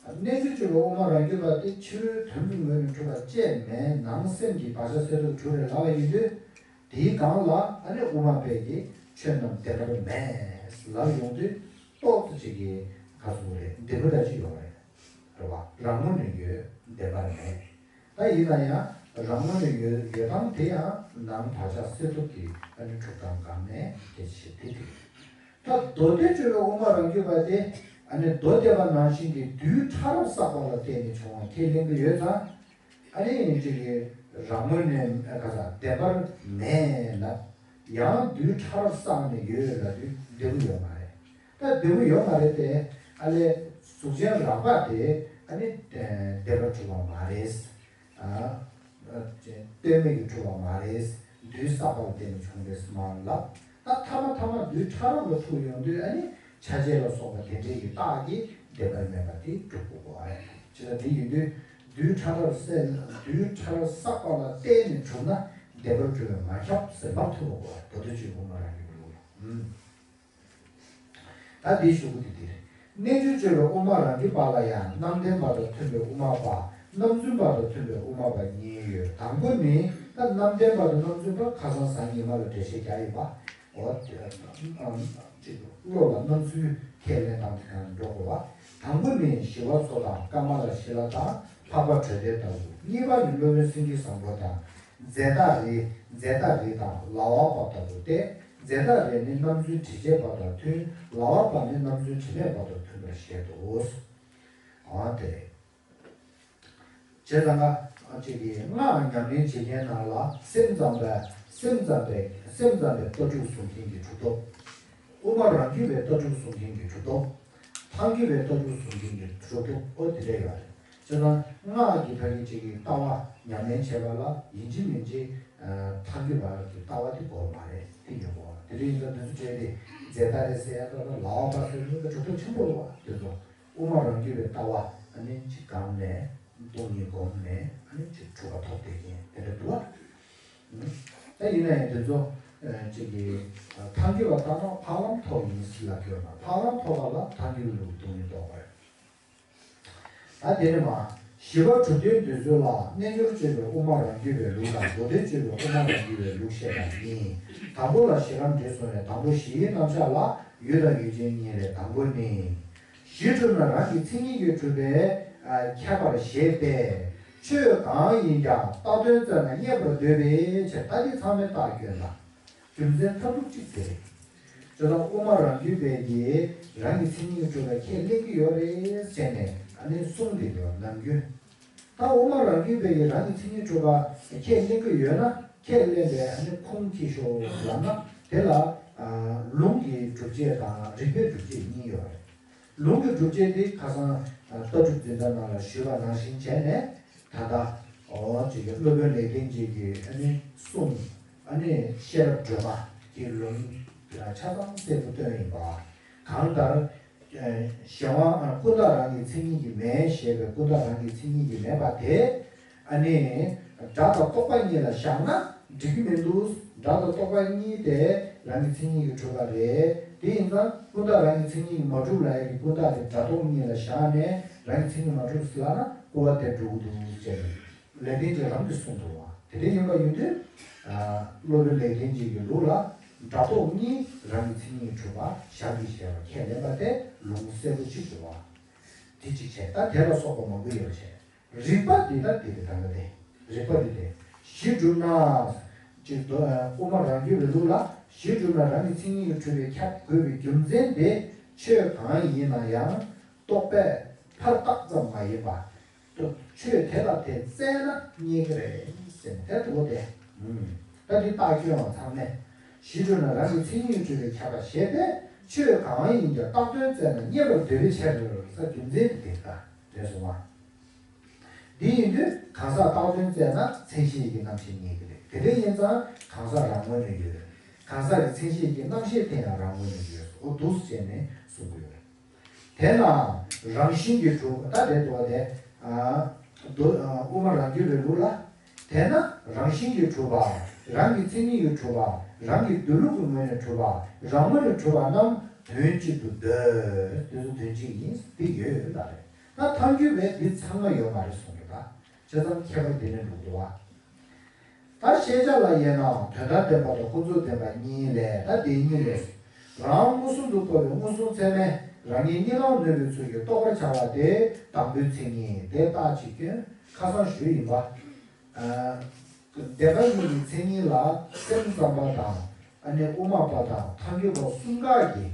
རྣལ་འབྱོར་སྤྱོད་པའི་དབུ་མ་རང་རྒྱུད་པ་དེ་ཕྱི་རོལ་དོན་གྱི་ངོས་ནས་གྲུབ་པ་ཅིག་མིན། ནང་སེམས་ཀྱི་བག་ཆགས་གསལ་སྟོབས་གྲུབ་རེད་ལབ་པ་ཡིན་དུས། དེའི་སྒང་ལ་ཨ་ནི་དབུ་མ་པས་ཀྱི་ཆོས་རྣམས་བདེན་པར་མེད་ལབ་ཡོང་དུས། ཏོག་ཙམ་ཅིག་གི་ག་ཟེར་དགོས་རེད། བདེན་པ་འདྲ་ཅིག་ཡོད་རེད། རེད་བ། རང་ངོས་ནས་ཡོད། བདེན་པར་མེད། ད་ཡིན་ན་ཡང་རང་ངོས་ནས་ཡོད་ཡོད་སྟངས་དེ་ཡང་ནང་བག་ཆགས་གསལ་སྟོབས་ཀྱི་ཨ་ནི་གྲུབ་སྟངས་སྒང་ནས་སྐད་ཆ་དེ་དེ། ད་མདོ་སྡེ་སྤྱོད་པའི་དབུ་མ་རང་རྒྱུད་པ་དེ་ཨ་ནི་མདོ་སྡེ་པ་ནང་བཞིན་གྱི་རྡུལ་ཕྲ་རབ་བསགས་པ་ལ་བརྟེན་ནས་བྱུང་བ་ཁས་ལེན་གྱི་ཡོད་ཙང་། ཨ་ནི་ཅིག་གི་རང་ངོས་ནས་ག་ས་བདེན་པར་མེད་ལབ། ཡང་རྡུལ་ཕྲ་རབ་བསགས་ནས་ཡོད་ལབ་དུས་བདེ་པོ་ཡོད་མ་རེད། ད་བདེ་པོ་ཡོད་མ་རེད་དེ། ཨ་ལས་གཟུགས་ཅན་རགས་པ་དེ་ཨ་ནི་བདེན་པར་གྲུབ་པ་མ་རེད། ཨ་ལྟོས་མེད་ཀྱིས་གྲུབ་པ་མ་རེད། རྡུལ་བསགས་པ་ལ་བརྟེན་ནས་བྱུང་རེད་སྨ་ལབ། ད་ཐ་མ་ཐ་མ་རྡུལ་ཕྲ་རབ་ལ་ཐུག་ཡོང་དུས་ཨ་ནི་ཆ་བྱད་ལ་སོགས་པ་དེ་འདྲའི་གི་རྟགས་ཀྱིས་བདེན་པར་མེད་པ་དེ་གྲུབ་དགོས་པ་རེད། ཅེས་དེ་ཡིན་དུས་རྡུལ་ཕྲ་རབ་བསལ། རྡུལ་ཕྲ་རབ་བསགས་པ་ལ་བརྟེན་ནས་གྲུབ་ན་བདེན་པར་གྲུབ་པས་མ་ཁྱབ་ཟེར་ལབ་ཐུབ་པ་དགོས་པ། མདོ་སྡེ་སྤྱོད་དབུ་མ་རང་རྒྱུད་པའི་ལུགས་ལ། ཨུམ། ད་འདིའི་གཞུག་གུ་དེ་འདིར། རྣལ་འབྱོར་སྤྱོད་པའི་དབུ་མ་རང་རྒྱུད་པ་ལ་ཡང་རྣམ་བདེན་པ་དང་མཐུན་པའི་དབུ་མ་པ། རྣམ་རྫུན་པ་དང་མཐུན་པའི་དབུ་མ་པ་གཉིས་ཡོད། དང་པོ་ནི། ད་རྣམ་བདེན་པ་དང་རྣམ་རྫུན་པ་ཁ་སང་སང་ཉི་མ་ལ་འགྲེལ་བཤད་རྒྱག་ཡོད་པ། འོ་དེ་ཨ་ཨ་ཅིག་བློ་ལ་རྣམ་རྫུན་ཁས་ལེན་སྟངས་དེ་གང་འགྲོ་དགོས་པ། དང་པོ་ནི་ཞི་བ་འཚོ་དང་ཀ་མ་ལ་ཤཱི་ལ་དང་འཕགས་པ་གྲོལ་སྡེ་ལྟ་བུ། གཉིས་པ་ནི་སློབ་དཔོན་སེང་གེ་བཟང་པོ་དང་། ཛེ་ཏ་རི། ཛེ་ཏ་རི་དང་ལ་བ་པ་ལྟ་བུ་སྟེ། ཛེ་ཏ་རི་ནི་རྣམ་རྫུན་དྲི་བྱེད་པ་དང་མཐུན། ལ་བ་པ་ནི་རྣམ་རྫུན་དྲི་མེད་པ་དང་མཐུན་པར་བཞེད་དོ། འོ་དེ་རེད། བྱས་ཙང་ང་ཅིག་གིས་སྔགས་ཉམས་ལེན་བྱེད་མཁན་ནང་ལ་སེམས་ཙམ་པས་སེམས་ཙམ་པས་སེམས་ཙམ་པའི་ལྟ་གྲུབ་བཟུང་མཁན་གྱི་གྲུབ་ཐོབ། དབུ་མ་རང་རྒྱུད་པའི་ལྟ་གྲུབ་བཟུང་མཁན་གྱི་གྲུབ་ཐོབ། ཐལ་འགྱུར་བའི་ལྟ་གྲུབ་བཟུང་མཁན་གྱི་གྲུབ་ཐོབ། ཨོ་དེ་འདྲ་ཡོད་རེད། བྱས་ཙང་སྔགས་ཀྱི་ཕ་གི་ཅིག་གི་ལྟ་བ་ཉམས་ལེན་བྱེད་པ་ལ་ཡིན་གཅིག་མིན་གཅིག་ཐལ་འགྱུར་བ་གི་ལྟ་བ་དེ་དགོས་མ་རེད། དེ་ཡོད་དགོས། དེ་འདྲ་ཡིན་ཙང་འདི་ཚོ་བྱས་ཏེ་ཛེ་ཏ་རི་ཟེར་ཡ་ལྟ་བུ་ལ་བ་པ་ཟེར་ནི་གྲུབ་ཐོབ་ཆེན་པོ་རེད་བ། དེ་ཚོ་དབུ་མ་རང་རྒྱུད་པའི་ལྟ་བ་ཨ་ནི་ཅིག་སྒོམ་ནས་སྟོང་ཉིད་སྒོམ་ནས་ཨ་ནི་ཅིག་གྲུབ་པ་ཐོབ་བསྡད་མཁན་དེ་འདྲ་འདུག་བ། ད་ཡིན་ན་ཡང་དེ་ཚོ་ཅིག་གི་ཐལ་འགྱུར་བ་ལྟར་ན་འཕགས་ལམ་ཐོབ་ཡིན་ཟེར་ལབ་ཀྱི་ཡོད་ན། འཕགས་ལམ་ཐོབ་པ་ལ་ཐལ་འགྱུར་བའི་ལུགས་སྟོང་ཉིད་རྟོགས་པ་རེད། ད་དེ་ནས་མ། ཞི་བ་གྲུབ་སྟོན་འདོད་ཚུལ་ལ་རྣལ་འབྱོར་སྤྱོད་པའི་དབུ་མ་རང་རྒྱུད་པའི་ལུགས་དང་མདོ་སྡེ་སྤྱོད་པའི་དབུ་མ་རང་རྒྱུད་པའི་ལུགས་བཤད་པ་ཡིན། དང་པོ་ལ་ཞི་ལམ་འབྲས་གསུངས་ནས། དང་པོ་ཞི་བའི་རྣམ་གཞག་ལ་ཡུལ་དང་ཡུལ་ཅན་གཉིས་ལས། དང་པོ་ནི། གཞི་གྲུབ་ན་རང་གི་མཚན་ཉིད་ཀྱིས་གྲུབ་པས་ཁྱབ་པར་བཞེད་པས། ཆོས་གང་ཡིན་ཀྱང་བཏགས་དོན་བཙལ་ན་རྙེད་པར་འདོད་པའི་ཕྱིར། ད་འདི་ཚང་མའི་རྟགས་སྐྱོན་ལ། རྒྱུ་མཚན་མཐའ་དྲུག་གཅིག་དེ་རེད། ཅོ་ཏང་དབུ་མ་རང་རྒྱུད་པས་ཀྱིས་རང་གི་མཚན་ཉིད་ཀྱིས་གྲུབ་པ་ཁས་ལེན་གྱི་ཡོད་རེད་ཟེར་ནས་ཨ་ནི་གསུངས་བསྡད་ཡོད་ནམ་རྒྱུན། ད་དབུ་མ་རང་རྒྱུད་པས་ཀྱིས་རང་གི་མཚན་ཉིད་གྲུབ་པ་ཁས་ལེན་གྱི་ཡོད་ན་ཁས་ལེན་པའི་ཨ་ནི་ཁུངས་ཁྱེར་ཤོག་ལབ་ན། དེ་ལ་ལུང་གི་སྒྲུབ་བྱེད་དང་རིགས་པའི་སྒྲུབ་བྱེད་གཉིས་ཡོད་རེད། ལུང་གི་སྒྲུབ་བྱེད་དེ་ཁ་སང་ལྟ་གྲུབ་འཛིན་གྲྭ་ནང་ལ་ཞུས་པ་ནང་བཞིན་བྱས་ནས། ད་ལྟ་འོ་ཅིག་གི་སློབ་དཔོན་ལེགས་ལྡན་འབྱེད་ཀྱི་ཨ་ནི་གསུང་། ཨ་ནི་ཤེས་རབ་སྒྲོན་མ་གི་ལུང་ཆ་ཚང་གསལ་པོ་བཏོན་ཡིན་པ། གང་ལྟར་གཞན་དབང་ཀུན་བཏགས་རང་གི་མཚན་ཉིད་ཀྱིས་མེད་ཞེས་པའི་ཀུན་བཏགས་རང་གི་མཚན་ཉིད་ཀྱིས་མེད་པ་དེ། ཨ་ནི་སྒྲ་དང་རྟོག་པ་གཉིས་ལ་བཞག་ན་འགྲིག་གི་མི་འདུག་སྒྲ་དང་རྟོག་པ་གཉིས་དེ་རང་གི་མཚན་ཉིད་ཀྱིས་གྲུབ་པ་རེད། དེ་ཡིན་ཙང་ཀུན་བཏགས་རང་གི་མཚན་ཉིད་ཀྱིས་མ་གྲུབ་ལབ་ཡ་གི་ཀུན་བཏགས་དེ་སྒྲ་རྟོག་གཉིས་ལ་བཞག་ནས་རང་གི་མཚན་ཉིད་མ་གྲུབ་ཟེར་ལབ་ན་རྐུ་བ་དེ་འགྲོ་གི་འདུག་ཅེས་ལེགས་ལྡན་འབྱེད་རང་གིས་གསུངས་འདུག་བ། དེ་འདྲ་ཡིན་པ་ཡིན་དུས། སློབ་དཔོན་ལེགས་ལྡན་འབྱེད་ཀྱི་ལུགས་ལ་སྒྲ་རྟོག་གཉིས་རང་གི་མཚན་ཉིད་གྲུབ་པ་ཞག་གིས་བཤད་པ་ཁས་ལེན་པ་དེ་ལུང་གསལ་པོ་གཅིག་འདུག་བ། དེ་གཅིག་བྱས། ད་དེ་ལ་སོགས་པ་མང་པོ་ཡོད་པ་བྱས། རིགས་པ་འདི་ལྟ་སྟེ་རེད། ད་ལྟ་དེ་རིགས་པ་འདི་སྟེ། གཞི་གྲུབ་ན། ཅིག་དོ་དབུ་མ་རང་རྒྱུད་པའི་ལུགས་ལ་གཞི་གྲུབ་ན་རང་གི་མཚན་ཉིད་ཀྱིས་གྲུབ་པས་ཁྱབ་དགོས་པའི་རྒྱུ་མཚན་དེ། ཆོས་གང་ཡིན་ན་ཡང་རྟོག་པས་ཕར་བཏགས་ཙམ་མ་ཡིན་པ། ཆོས་དེ་ལ་དེ་བཙལ་ན་རྙེད་ཀྱི་རེད་ཟེར་ནས་དེ་འདུག་སྟེ། ད་འདི་རྟགས་སྐྱོན་བ་ཚང་མས་གཞི་གྲུབ་ན་རང་གི་མཚན་ཉིད་ཀྱིས་གྲུབ་པས་ཁྱབ་པར་བཞེད་པས། ཆོས་གང་ཡིན་ཀྱང་བཏགས་དོན་བཙལ་ན་རྙེད་པར་འདོད་པའི་ཕྱིར་ཟེར་རྒྱུ་མཚན་དེ་དེ་ལྟ་རེད་གསུངས་པ། འདི་ཡིན་དུས་གང་ཟག་བཏགས་དོན་བཙལ་ན་མཚན་གཞི་ཡི་གེ་རྣམ་ཤེས་རྙེད་ཀྱི་རེད། དེ་འདྲ་ཡིན་ཙང་གང་ཟག་རང་ངོས་ནས་ཡོད། གང་ཟག་གི་མཚན་གཞི་ཡི་གེ་རྣམ་ཤེས་དེ་ཡང་རང་ངོས་ནས་ཡོད། འོ་འདུག་སེ་བྱས་ནས་གསུང་གི་ཡོད་རེད། དེས་ན་རང་བཞིན་གྱིས་གྲུབ་པ་ད་དེ་འདུག་བ་དེ། དབུ་མ་རང་རྒྱུད་པའི་ལུགས་ལ། དེས་ན་རང་བཞིན་གྱིས་གྲུབ་པ། རང་གི་མཚན་ཉིད་ཀྱིས་གྲུབ་པ། རང་གི་སྡོད་ལུགས་ཀྱི་ངོས་ནས་གྲུབ་པ། རང་ངོས་ནས་གྲུབ་པ་རྣམས་དོན་གཅིག་ཏུ་འདོད། དེ་ཚོ་དོན་གཅིག་ཡིན་འདི་ཡོད་ཡོད་ད་རེད། ད་ཐལ་འགྱུར་བས་འདི་ཚང་མ་ཡོད་མ་རེད་གསུངས་འདུག་ད་བྱས་ཙང་ཁྱད་པར་འདི་ནས་འགྲོ་འདུག་བ། ད་ཤེས་བྱ་ལ་དབྱེ་ན་དོན་དམ་བདེན་པ་དང་ཀུན་རྫོབ་བདེན་པ་གཉིས་ལས་ད་དེ་གཉིས་ལས། རང་མངོན་སུམ་དུ་རྟོགས་པའི་མངོན་སུམ་ཚད་མས་རང་ཉིད་གཉིས་སྣང་ནུས་པའི་ཚུལ་གྱིས་རྟོགས་པར་བྱ་བ་དེ་དང་པོའི་མཚན་ཉིད་དེ་རྟགས་ཀྱི་སྐྱོན་ཁ་སང་ཞུས་ཡིན་པ། བདེན་པ་གཉིས་ཀྱི་མཚན་ཉིད་ལ་སེམས་ཙམ་པ་དང་ཨ་ནི་དབུ་མ་པ་དང་ཐལ་འགྱུར་བ་གསུམ་ཀ་གིས་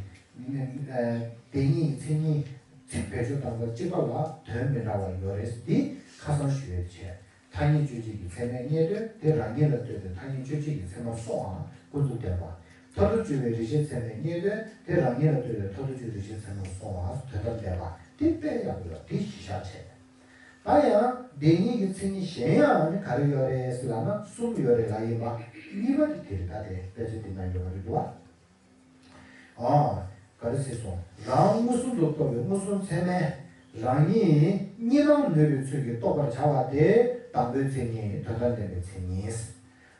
བདེན་གཉིས་ཀྱི་མཚན་ཉིད་ཚིག་བེད་སྤྱོད་བཏང་སྐབས་གཅིག་པ་ལ་དོན་མི་འདྲ་བ་ཡོད་རེད་འདི་ཁ་སང་ཞུས་ཡོད་བྱས། ཐ་སྙད་དཔྱོད་བྱེད་ཀྱི་ཚད་མས་རྙེད་དོན་དེ་རང་ཉིད་ལ་ལྟོས་ཏེ་ཐ་སྙད་དཔྱོད་བྱེད་ཀྱི་ཚད་མར་སོང་བ་ཀུན་རྫོབ་བདེན་པ། མཐར་ཐུག་དཔྱོད་པའི་རིགས་ཤེས་ཚད་མས་རྙེད་དོན་དེ་རང་ཉིད་ལ་ལྟོས་ཏེ་མཐར་ཐུག་དཔྱོད་རིགས་ཤེས་ཚད་མར་སོང་བ་དོན་དམ་བདེན་པ་དེ་དཔེ་ཡག་པོ་ཡོད་དེ་གཞི་བཞག་བྱས། ད་ཡང་བདེན་གཉིས་ཀྱི་མཚན་ཉིད་གཞན་ཡང་ནི་ག་རེ་ཡོད་རེད་ཟེར་ལབ་ན་གསུམ་ཡོད་རེད་ལབ་ཡིན་པ། གཉིས་པ་དེ་དེ་རེད། ད་དེ་དཔེ་ཆ་འདི་ན་ཡོད་པ་རེད་འདུག་བ། ཨ། ག་རེ་ཟེར་སོང་། རང་མངོན་སུམ་དུ་རྟོགས་པའི་མངོན་སུམ་ཚད་མས་རང་ཉིད་གཉིས་སྣང་ནུས་པའི་ཚུལ་གྱིས་རྟོགས་པར་བྱ་བ་དེ་དང་པོའི་མཚན་ཉིད་དོན་དམ་བདེན་པའི་མཚན་ཉིད།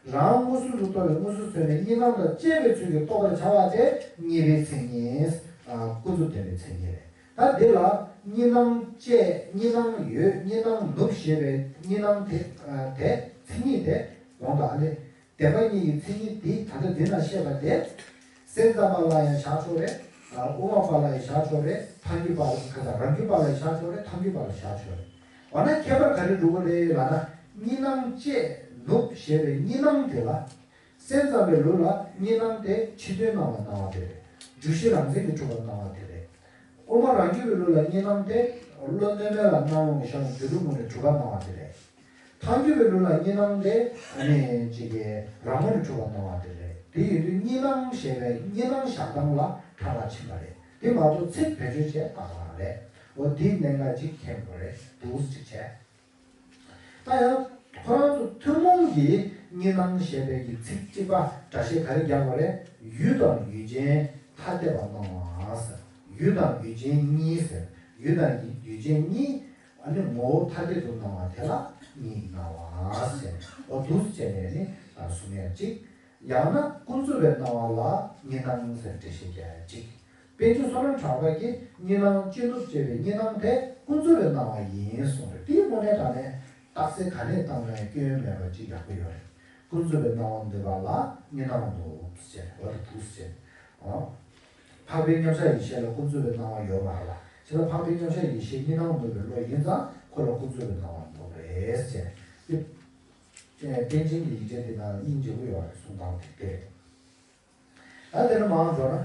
རང་མངོན་སུམ་དུ་རྟོགས་པའི་མངོན་སུམ་ཚད་མས་གཉིས་སྣང་དང་བཅས་པའི་ཚུལ་གྱིས་རྟོགས་པར་བྱ་བ་དེ་གཉིས་པའི་མཚན་ཉིད། ཨ། ཀུན་རྫོབ་བདེན་པའི་མཚན་ཉིད་རེད། ད་འདི་ལ་གཉིས་སྣང་བཅས་གཉིས་སྣང་ཡོད་གཉིས་སྣང་ནུབ་ཞེས་པའི་གཉིས་སྣང་དེ་དེ་མཚན་ཉིད་དེ་གོང་དུ་ཨ་ནི་བདེན་པ་གཉིས་ཀྱི་མཚན་ཉིད་འདི་ད་ལྟ་འདི་ན་བཤད་པ་དེ། སེམས་ཙམ་པ་ལ་ཡང་བཞག་ཆོག་རེད། དབུ་མ་པ་ལ་ཡང་བཞག་ཆོག་རེད། ཐལ་འགྱུར་པ་ལ་ག་ས་རང་རྒྱུད་པ་ལ་ཡང་བཞག་ཆོག་རེད། ཐལ་འགྱུར་པ་ལ་བཞག་ཆོག་རེད། འོ་ན་ཁྱད་པར་ག་རེ་འགྲོ་གི་རེད་ལབ་ན་གཉིས་སྣང་བཅས་ནུབ་ཞེས་པའི་གཉིས་སྣང་དེ་ལ། སེམས་ཙམ་པའི་ལུགས་ལ་གཉིས་སྣང་དེ་ཕྱི་དོན་སྣང་བ་སྣང་བ་དེ་རེད། འཇུག་གཞི་རང་མཚན་གྱིས་གྲུབ་པ་སྣང་བ་དེ་རེད། དབུ་མ་རང་རྒྱུད་པའི་ལུགས་ལ་གཉིས་སྣང་དེ་བློ་གནས་མལ་ལ་སྣང་བ་གི་ཤར་བ་དུས་གྲུབ་ངོས་ནས་གྲུབ་པ་སྣང་བ་དེ་རེད། ཐལ་འགྱུར་བའི་ལུགས་ལ་གཉིས་སྣང་དེ་ཨ་ནི་གཅིག་གི་རང་ངོས་ནས་གྲུབ་པ་སྣང་བ་དེ་རེད། དེ་ཡིན་དུས་གཉིས་སྣང་ཞེས་པའི་གཉིས་སྣང་བཞག་སྟངས་ལ་ཕྲ་རགས་ཕྱིན་པ་རེད། དེ་མ་གཏོགས་ཚིག་བེད་སྤྱོད་བྱས་བཏང་བ་རེད། འོ་དེའི་གནད་འགག་ཅིག་མཁྱེན་དགོས་རེད་འདུག་ཅིག་བྱས། ད་ཡང་ཁོ་རང་ཚོ་ཐུན་མོང་གི་གཉིས་སྣང་ཞེས་པའི་གི་ཚིག་གཅིག་པ་སྒྲ་བཤད་ག་རེ་རྒྱག་པ་རེད། ཡུལ་དང་ཡུལ་ཅན་ཐ་དད་པ་སྣང་བ། ཡུལ་དང་ཡུལ་ཅན་གཉིས་ཟེར། ཡུལ་དང་ཡུལ་ཅན་གཉིས་ཨ་ནི་ངོ་བོ་ཐ་དད་དུ་སྣང་བ་དེ་ལ་གཉིས་སྣང་བ་ཟེར། འོ་འདུག་སེ་བྱས་ནས་ནི་གསུང་ཡ་གཅིག་ཡང་ན་ཀུན་རྫོབ་པའི་སྣང་བ་ལ་གཉིས་སྣང་ཟེར་འགྲེལ་བཤད་རྒྱག་ཡ་གཅིག་པཎ་ཆེན་བསོད་ནམས་གྲགས་པ་གིས་གཉིས་སྣང་བཅུ་གཉིས་ཅེས་པའི་གཉིས་སྣང་དེ་ཀུན་རྫོབ་པའི་སྣང་བ་ཡིན་གསུངས་རེད། དེའི་དངོས་གནས་དྲང་གནས་རྟགས་གསལ་ག་ནས་བཏང་ན་ཡང་སྐྱོན་མེད་པ་ཅིག་ཡག་པོ་ཡོད་རེད། ཀུན་རྫོབ་པའི་སྣང་བ་འདོད་པ་ལ་གཉིས་སྣང་འདུག་ཟེར་བ་དེ་འདུག་ཟེར། འོ། འཕགས་པའི་མཉམ་གཞག་ཡེ་ཤེས་ལ་ཀུན་རྫོབ་པའི་སྣང་བ་ཡོད་མ་རེད་པ། བྱས་ཙང་འཕགས་པའི་མཉམ་གཞག་ཡེ་ཤེས་གཉིས་སྣང་འདོད་པའི་བློ་ཡིན་ཙང་ཁོ་ལ་ཀུན་རྫོབ་པའི་སྣང་བ་འདུག་རེད་ཟེར། དེ། པཎ་ཆེན་གྱི་ཡིག་ཆ་དེ་ནང་སྙིང་རྗེ་པོ་ཡོད་རེད་གསུང་སྟངས་དེ་དེ་རེད། ད་དེ་ནས་མར་འགྲོ་ན།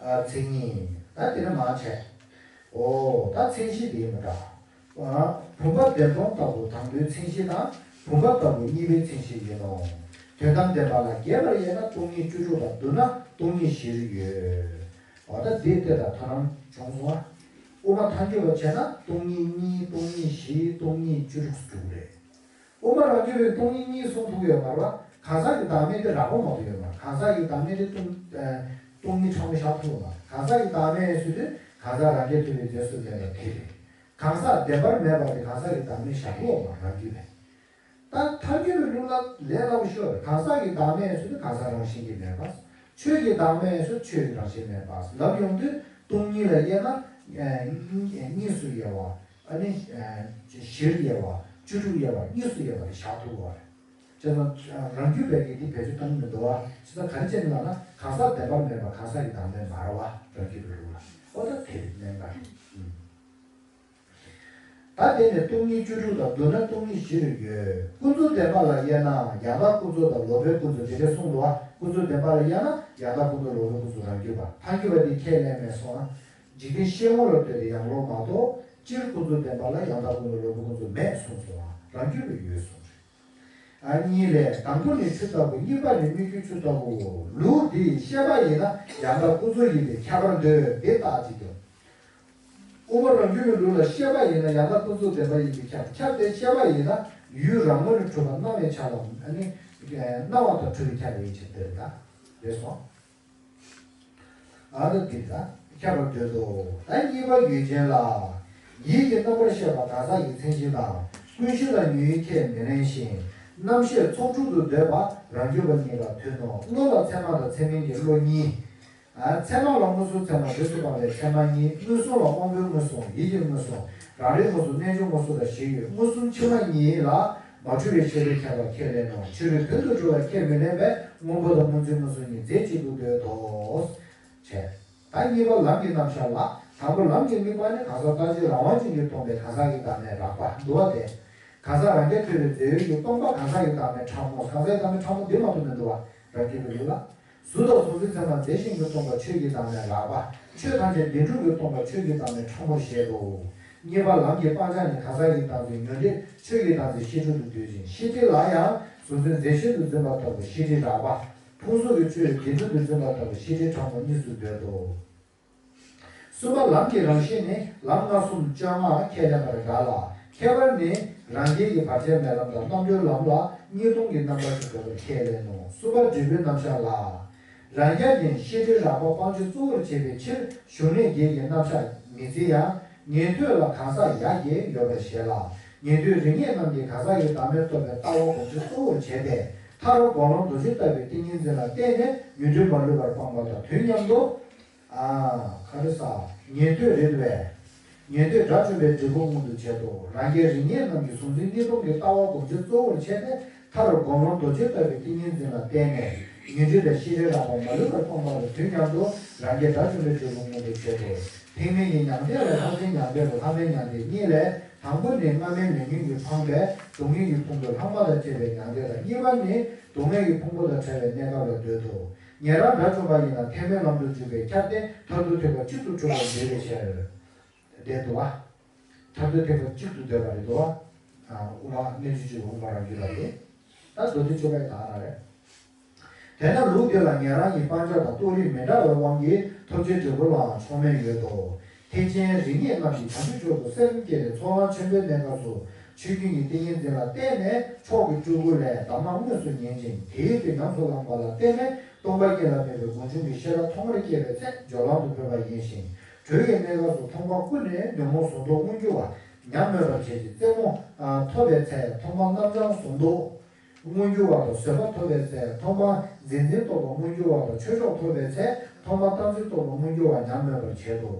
ཨ། མཚན་ཉིད། ད་དེ་ནས་མར་བྱས། འོ། ད་མཚན་གཞི་དེ་མི་འདྲ། ཨ། བུམ་པ་བདེན་སྟོང་ལྟ་བུ་དང་པོའི་མཚན་གཞི་དང་བུམ་པ་ལྟ་བུ་གཉིས་པའི་མཚན་གཞི་ཡིན་ནོ། དོན་དམ་བདེན་པ་ལ་རྒྱས་པར་དབྱེ་ན་སྟོང་ཉིད་བཅུ་དྲུག་དང་བསྡུ་ན་སྟོང་ཉིད་བཞིར་ཡོད། འོ། ད་དེ་ལྟ་ད་ཐ་སྙད་བྱུང་སོང་ཨ། དབུ་མ་ཐལ་འགྱུར་བ་བྱས་ན་སྟོང་ཉིད་གཉིས་སྟོང་ཉིད་བཞི་སྟོང་ཉིད་བཅུ་དྲུག་སུ་གྲུབ་རེད། དབུ་མ་རང་རྒྱུད་པའི་སྟོང་ཉིད་གཉིས་གསུང་ཐུབ་ཀྱི་ཡོད་མ་རེད་པ། གང་ཟག་གི་བདག་མེད་དེ་རགས་པ་མ་གཏོགས་ཡོད་མ་རེད། གང་ཟག་གི་བདག་མེད་དེ་སྟོང་། ཨ། སྟོང་ཉིད་ཕྲ་མོ་བཞག་ཐུབ་ཡོད་མ་རེད། གང་ཟག་གི་བདག་མེད་ཟེར་དུས་གང་ཟག་རང་རྐྱ་ཐུབ་པའི་རྫས་སུ་མེད་པ་དེ་རེད། གང་ཟག་བདེན་པར་མེད་པ་དེ་གང་ཟག་གི་བདག་མེད་བཞག་ཐུབ་ཡོད་མ་རེད་རང་རྒྱུད་པས། ད་ཐལ་འགྱུར་བའི་ལུགས་ལ་ལས་སླ་པོ་ཤོས་རེད། གང་ཟག་གི་བདག་མེད་ཟེར་དུས་གང་ཟག་རང་བཞིན་གྱིས་མེད་པ། ཆོས་ཀྱི་བདག་མེད་ཟེར་ཆོས་ཀྱི་རང་བཞིན་མེད་པ་ལབ་ཡོང་དུས་སྟོང་ཉིད་ལ་དབྱེ་ན། ཨ། གཉིས་སུ་དབྱེ་བ། ཨ་ནི། ཨ། བཞིར་དབྱེ་བ། བཅུ་དྲུག་དབྱེ་བ། གཉིས་སུ་དབྱེ་བ་དེ་བཞག་ཐུབ་པ་རེད། བྱས་ཙང་རང་རྒྱུད་པས་ཀྱི་འདི་བེད་སྤྱོད་གཏོང་གི་མི་འདུག་བ། བྱས་ཙང་ག་རེ་བྱས་ནས་ལབ་ན་གང་ཟག་བདེན་པར་མེད་པ་གང་ཟག་གི་བདག་མེད་མ་རེད་བ་རང་རྒྱུད་པའི་ལུགས་ལ། ཨོ་ད་དེ་རེད་གནད་འགག་རེད། ཨུམ། ད་དེ་ནས་སྟོང་ཉིད་བཅུ་དྲུག་དང་བསྡུ་ན་སྟོང་ཉིད་བཞིར་ཡོད། ཀུན་རྫོབ་བདེན་པ་ལ་དབྱེ་ན་ཡང་དག་ཀུན་རྫོབ་དང་ལོག་པའི་ཀུན་རྫོབ་དེ་འདྲ་གསུངས་འདུག་བ། ཀུན་རྫོབ་བདེན་པ་ལ་དབྱེ་ན་ཡང་དག་ཀུན་རྫོབ་ལོག་པའི་ཀུན་རྫོབ་རང་རྒྱུད་པ་ཐལ་འགྱུར་བ་དེ་ཁས་ལེན་མེད་སོང་ན། འཇིག་རྟེན་ཤེས་ངོ་ལ་ལྟོས་ཏེ་ཡང་ལོག་མ་གཏོགས་སྤྱིར་ཀུན་རྫོབ་བདེན་པ་ལ་ཡང་དག་ཀུན་རྫོབ་ལོག་པའི་ཀུན་རྫོབ་མེད་གསུངས་སོང་བ་རང་རྒྱུད་པས་ཡོད་གསུངས་རེད། ཨ། གཉིས་ལས། དང་པོ་ནི་ཆུ་ལྟ་བུ། གཉིས་པ་ནི་སྨིག་རྒྱུའི་ཆུ་ལྟ་བུའོ། ལུགས་འདིས་ཤེས་པ་ཡིན་ན་ཡང་དག་ཀུན་རྫོབ་ཡིན་པས་ཁྱབ་པར་འདོད། དེ་རྟགས་ཅིག་ཏུ། དབུ་མ་རང་རྒྱུད་པའི་ལུགས་ལ་ཤེས་པ་ཡིན་ན་ཡང་དག་ཀུན་རྫོབ་བདེན་པ་ཡིན་པས་ཁྱབ། ཁྱབ་སྟེ་ཤེས་པ་ཡིན་ན་ཡུལ་རང་ངོས་ནས་གྲུབ་པ་སྣང་བས་ཁྱབ་ལ། ཨ་ནི། སྣང་བ་དང་འཁྲུལ་པས་ཁྱབ་པའི་ཕྱིར་ཏེ་རེད་ད། རེད་སོང་། ཨ་ད་འདི་ལ། ཁྱབ་པར་འདོད་དོ། ད་གཉིས་པ་ཡུལ་ཅན་ལ། ཡིད་ཀྱི་རྣམ་པར་ཤེས་པ་གང་ཟག་གི་མཚན་གཞི་དང་ཀུན་གཞི་ལ་ཉོན་ཡིད་ཁས་མི་ལེན་ཞིང་རྣམ་ཤེས་ཚོགས་དྲུག་ཏུ་འདོད་པ་རང་རྒྱུད་པ་ཉིད་ལ་མཐུན་ནོ། བློ་ལ་ཚད་མ་དང་ཚད་མིན་གྱི་བློ་གཉིས། ཨ། ཚད་མ་ལ་མངོན་སུམ་ཚད་མ་རྗེས་སུ་དཔག་པའི་ཚད་མ་གཉིས། མངོན་སུམ་ལ་དབང་པོའི་མངོན་སུམ་ཡིད་ཀྱི་མངོན་སུམ་རང་རིག་མངོན་སུམ་རྣལ་འབྱོར་མངོན་སུམ་དང་བཞི་ཡོད། མངོན་སུམ་ཕྱི་མ་གཉིས་ལ་མ་འཁྲུལ་བའི་ཤེས་རིག་ཁྱད་པར་ཁས་ལེན་ནོ། ཕྱི་རོལ་བོན་དུ་འགྲོ་བས་ཁས་མི་ལེན་པས་སྔོན་པོ་དང་སྔོ་འཛིན་མངོན་སུམ་གཉིས་རྫས་གཅིག་ཏུ་འདོད་དོ། བྱས། ད་གཉིས་པ་ལམ་གྱི་རྣམ་གཞག་ལ། དང་པོ་ལམ་གྱི་དམིགས་པ་ནི་གང་ཟག་ལྟ་བྱེད་རང་དབང་ཅན་གྱིས་སྟོང་པའི་གང་ཟག་གི་བདག་མེད་རགས་པ་འདུལ་བ་སྟེ། གང་ཟག་རང་རྐྱ་ཐུབ་པའི་རྫས་ཡོད་ཀྱིས་སྟོང་པ་གང་ཟག་གི་བདག་མེད་ཕྲ་མོ། གང་ཟག་གི་བདག་མེད་ཕྲ་མོ་འདི་མ་གཏོགས་མི་འདུག་པ། རང་རྒྱུད་པའི་ལུགས་ལ། གཟུགས་དང་གཟུགས་འཛིན་ཚད་མ་རྫས་གཞན་གྱིས་སྟོང་པ་ཆོས་ཀྱི་བདག་མེད་རགས་པ། ཆོས་ཐམས་ཅད་བདེན་གྲུབ་ཀྱིས་སྟོང་པ་ཆོས་ཀྱི་བདག་མེད་ཕྲ་མོར་བཞེད་དོ། གཉིས་པ་ལམ་གྱི་སྤང་བྱ་ནི་གང་ཟག་གི་བདག་འཛིན་ཉོན་སྒྲིབ་ཆོས་ཀྱི་བདག་འཛིན་ཤེས་སྒྲིབ་ཏུ་འདོད་ཅིང་། ཤེས་སྒྲིབ་ལ་ཡང་གཟུགས་འཛིན་རྫས་གཞན་དུ་འཛིན་པ་ལྟ་བུ་ཤེས་སྒྲིབ་རགས་པ། ཕུང་གཟུགས་ཀྱི་ཆོས་བདེན་གྲུབ་ཏུ་འཛིན་པ་ལྟ་བུ་ཤེས་སྒྲིབ་ཕྲ་མོ་གཉིས་སུ་འདོད་དོ། གསུམ་པ་ལམ་གྱི་རང་བཞིན་ནི་ལམ་ལྔ་གསུམ་བཅོ་ལྔ་ཁས་ལེན་པར་འགལ་ལ། ཁྱད་པར་ནི་རང་རྒྱལ་གྱི་བར་ཆད་མེད་ལམ་དང་རྣམ་གྲོལ་ལམ་ལ་གཉིས་སྟོང་གི་རྣམ་པ་ཞིག་དགོས་པར་ཁས་ལེན་ནོ། གསུམ་པ་འབྲས་བུའི་རྣམ་གཞག་ལ། རང་རྒྱལ་ནི་ཤེས་སྒྲིབ་རགས་པ་སྤང་བྱ་གཙོ་བོར་བྱེད་པའི་ཕྱིར་གཞུང་ལས་རྒྱལ་གྱི་རྣམ་གཞག་མི་བརྩི་ཡང་། ཉན་ཐོས་ལ་གང་ཟག་ཡ་གྱལ་ཡོད་པར་བཞེད་ལ། ཉན་ཐོས་རིགས་ངེས་རྣམས་ཀྱིས་གང་ཟག་གི་བདག་མེད་རྟོགས་པའི་ལྟ་བ་སྒོམ་བྱེད་གཙོ་བོར་བྱས་ཏེ། ཐར་པ་སྒོམ་ལམ་རྡོ་རྗེ་ལྟ་བུའི་ཏིང་ངེ་འཛིན་ལ་བརྟེན་ནས་ཉོན་སྒྲིབ་མ་ལུས་པར་སྤངས་པ་དང་དུས་མཉམ་དུ། ཨ། ག་རེ་ཟ། ཉན་ཐོས་རེད་བས། ཉན་ཐོས་དགྲ་བཅོམ་པའི་འབྲས་བུ་མངོན་དུ་བྱེད་དོ། རང་རྒྱལ་རིགས་ངེས་རྣམས་ཀྱིས་གཟུང་འཛིན་གཉིས་སྟོང་གི་ལྟ་བ་སྒོམ་བྱེད་གཙོ་བོར་བྱས་ཏེ། མཐར་སྒོམ་ལམ་རྡོ་རྗེ་ལྟ་བུའི་ཏིང་ངེ་འཛིན་ལ་བརྟེན་ནས་ཉོན་སྒྲིབ་དང་ཤེས་སྒྲིབ་རགས་པ་མ་ལུས་པར་སྤངས་པ་ལ་དུས་མཉམ་དུ་རང་རྒྱལ་དགྲ་བཅོམ་པའི་འབྲས་བུ་མངོན་དུ་བྱེད་དོ། ཐེག་དམན་གྱི་མྱང་འདས་ལ་ལྷག་བཅས་མྱང་འདས་དང་ལྷག་མེད་མྱང་འདས་གཉིས་ལས། དང་པོ་ནི་སྔ་མའི་ལས་ཉོན་གྱིས་འཕངས་པའི་སྡུག་བསྔལ་གྱི་ཕུང་པོ་ལྷག་མ་དང་བཅས་པའི་མྱང་འདས་དང་། གཉིས་པ་ནི་སྡུག་བསྔལ་གྱི་ཕུང་པོ་དང་བྲལ་བའི་གནས་སྐབས་ལ་འདོད་དོ། ཉན་རང་དགྲ་བཅོམ་པ་ཡིན་ན་ཐེག་དམན་ལམ་དུ་འཇུག་པའི་ཆར་ཏེ་མཐར་ཐུག་ཐེག་པ་གཅིག་ཏུ་གྲུབ་པར་འདོད་པའི་ཕྱིར། བསྡད་འདུག་བ། མཐར་ཐུག་ཐེག་པ་གཅིག་ཏུ་འདོད་པ་རེད་འདུག་བ། ཨ། དབུ་མ་གནས་ཚུལ་བཅུ་པའི་དབུ་མ་རང་རྒྱུད་ལ་ཡོད། ད་མདོ་སྡེ་བཅུ་པའི་དག་ན་རེད། དེས་ན་ལུགས་འདི་ལ་ཉན་རང་གི་སྤང་བྱ་དང་རྟོགས་རིགས་མི་འདྲ་བའི་དབང་གིས་ཐོབ་བྱའི་འབྲས་བུ་ལའང་ཕྱོགས་མེད་ཡོད་དོ། ཐེག་ཆེན་རིགས་ངེས་རྣམས་ཀྱིས་བྱང་ཆུབ་མཆོག་ཏུ་སེམས་བསྐྱེད་དེ་ཚོགས་ལམ་ཆེན་པོའི་གནས་སྐབས་སུ་ཆོས་ཀུན་གྱི་ཏིང་ངེ་འཛིན་ལ་བརྟེན་ནས་མཆོག་གི་སྤྲུལ་སྐུ་ལས་གདམས་ངག་དངོས་སུ་ཉན་ཅིང་། དེའི་དུས་ཉམས་སུ་བླངས་པ་ལ་བརྟེན་ནས་སྟོང་པ་ཉིད་ལ་དམིགས་པའི་སྒོམ་བྱུང་གི་ཤེས་རབ་ཐོག་མར་སྐྱེས་པའི་ཚེ་སྦྱོར་ལམ་དུ་འཕོས་པ་ཡིན་ཞིང་། དྲོད་ཀྱི་གནས་སྐབས་སུ་མཐོང་སྤང་ཀུན་ནས་ཉོན་མོངས་ཟོན་རྟོག་མངོན་གྱུར་བ་ཉམས་མོས་པར་བྱེད་ཅིང་། རྩེ་མོ་ཐོབ་པའི་ཚེ་མཐོང་སྤང་རྣམ་བྱང་ཟོན་རྟོག་མངོན་གྱུར་བ་དང་བཟོད་པ་ཐོབ་པའི་ཚེ་མཐོང་སྤང་མཛེས་འཛིན་རྟོག་པ་མངོན་གྱུར་བ་དང་ཆོས་མཆོག་ཐོབ་པའི་ཚེ་མཐོང་སྤང་རྟག་འཛིན་རྟོག་པ་མངོན་གྱུར་བ་ཉམས་མོས་པར་བྱེད་དོ།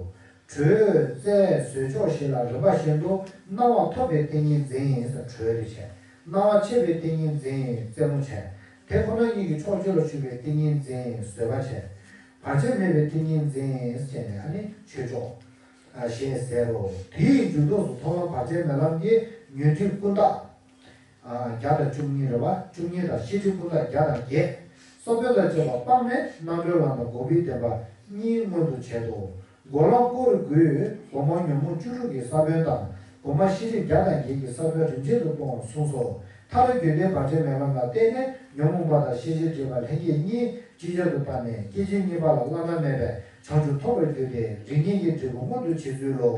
དྲོད་རྩེ་བཟོད་ཕྱོགས་བཞི་ལ་རིམ་པ་བཞིན་དུ་སྣང་བ་ཐོབ་པའི་ཏིང་ངེ་འཛིན་དྲོད་རེ་བྱས། སྣང་བ་མཆེད་པའི་ཏིང་ངེ་འཛིན་རྩེ་མོ་བྱས། དེ་ཁོ་ན་ཉིད་ཀྱི་ཕྱོགས་བཅུ་ལ་ཞུགས་པའི་ཏིང་ངེ་འཛིན་བཟོད་པ་བྱས། བར་ཆད་མེད་པའི་ཏིང་ངེ་འཛིན་བྱས་ནས་ཨ་ནི་ཆོས་མཆོག་ཞེས་ཟེར་རོ། དེའི་མཇུག་ཐོགས་སུ་མཐོང་ལམ་བར་ཆད་མེད་ལམ་གྱི་ཉོན་སྒྲིབ་ཀུན་བརྟགས། བརྒྱ་དང་བཅུ་གཉིས་རེད་བ། བཅུ་གཉིས་དང་ཤེས་སྒྲིབ་ཀུན་བརྟགས་བརྒྱ་དང་བརྒྱད། ས་བོན་དང་བཅས་པ་སྤངས་ནས་རྣམ་གྲོལ་ལམ་དང་འགོག་པའི་བདེན་པ་གཉིས་མངོན་དུ་བྱེད་དོ། འགོག་ལམ་སྐོར་དགུའི་སྒོ་མང་ཉོན་མོངས་བཅུ་དྲུག་གི་ས་བོན་དང་སྒོ་མང་ཤེས་སྒྲིབ་བརྒྱ་དང་བརྒྱད་ཀྱི་ས་བོན་རིམ་བྱེད་དུ་སྤོང་བར་གསུངས་སོ། མཐར་དགོས་འདོད་བར་ཆད་མེད་ལམ་ལ་བརྟེན་ནས་ཉོན་མོངས་པ་དང་ཤེས་བྱའི་སྒྲིབ་པ་ལྷན་སྐྱེས་གཉིས་ཅིག་ཅར་དུ་སྤངས་ནས་སྐྱེ་མཆེད་གཉིས་པ་ལ་བླ་ན་མེད་པའི་བྱང་ཆུབ་ཐོབ་པར་འགྱུར་ཏེ་རིགས་ངེས་ཀྱི་འབྲས་བུ་མངོན་དུ་བྱེད་ཚུལ་ལོ།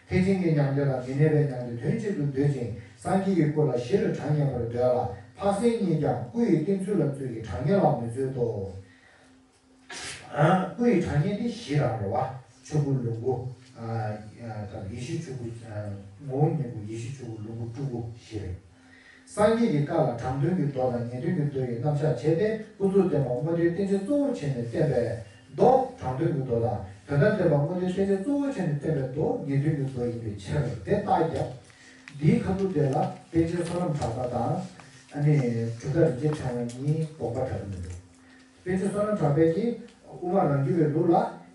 ཐེག་ཆེན་གྱི་མྱང་འདས་དང་མི་གནས་པའི་མྱང་འདས་དོན་གཅིག་ཏུ་འདོད་ཅིང་སངས་རྒྱས་ཀྱི་སྐུ་ལ་ཞི་རུ་གྲངས་ངེས་པར་འདོད་ལ། འཕགས་སེང་གཉིས་ཀྱང་སྐུ་ཡི་བསྟན་ཚུལ་ལ་བརྩོན་གྱི་གྲངས་ངེས་ལ་མི་བརྩོན་ཏོ། སྐུ་ཡི་གྲངས་ངེས་ནི་བཞི་རང་རེད་བ། ཆོས་སྐུ་ལོངས་སྐུ། ཡེ་ཤེས་ཆོས་སྐུ། ངོ་བོ་ཉིད་སྐུ་ཡེ་ཤེས་ཆོས་སྐུ་ལོངས་སྐུ་སྤྲུལ་སྐུ་བཞི་རེད། སངས་རྒྱས་ཀྱི་བཀའ་ལ་དྲང་དོན་གྱི་མདོ་དང་ཉན་ཐོས་ཀྱི་མདོ་ཡི་རྣམ་གཞག་བྱས་ཏེ་ཀུན་རྫོབ་བདེན་པ་དངོས་བསྟན་བསྟན་བྱའི་གཙོ་བོར་བྱས་ནས་བསྟན་པའི་མདོ་དྲང་དོན་གྱི་མདོ་དང་དོན་དམ་བདེན་པ་དངོས་བསྟན་བསྟན་བྱའི་གཙོ་བོར་བྱས་ནས་བསྟན་པའི་མདོ་ཉན་ཐོས་ཀྱི་མདོ་ཡིན་པའི་ཕྱིར་དེ་རྟགས་བརྒྱབ། འདིའི་ཁ་ཐུག་དེ་ལ་པཎ་ཆེན་བསོད་ནམས་གྲགས་པ་དང་། ཨ་ནི་གྲུབ་མཐའ་རིན་ཆེན་ཕྲེང་བ་གཉིས་དགོངས་པ་འདྲ་མི་འདུག་པཎ་ཆེན་བསོད་ནམས་གྲགས་པས་ཀྱིས་དབུ་མ་རང་རྒྱུད་པའི་ལུགས་ལ།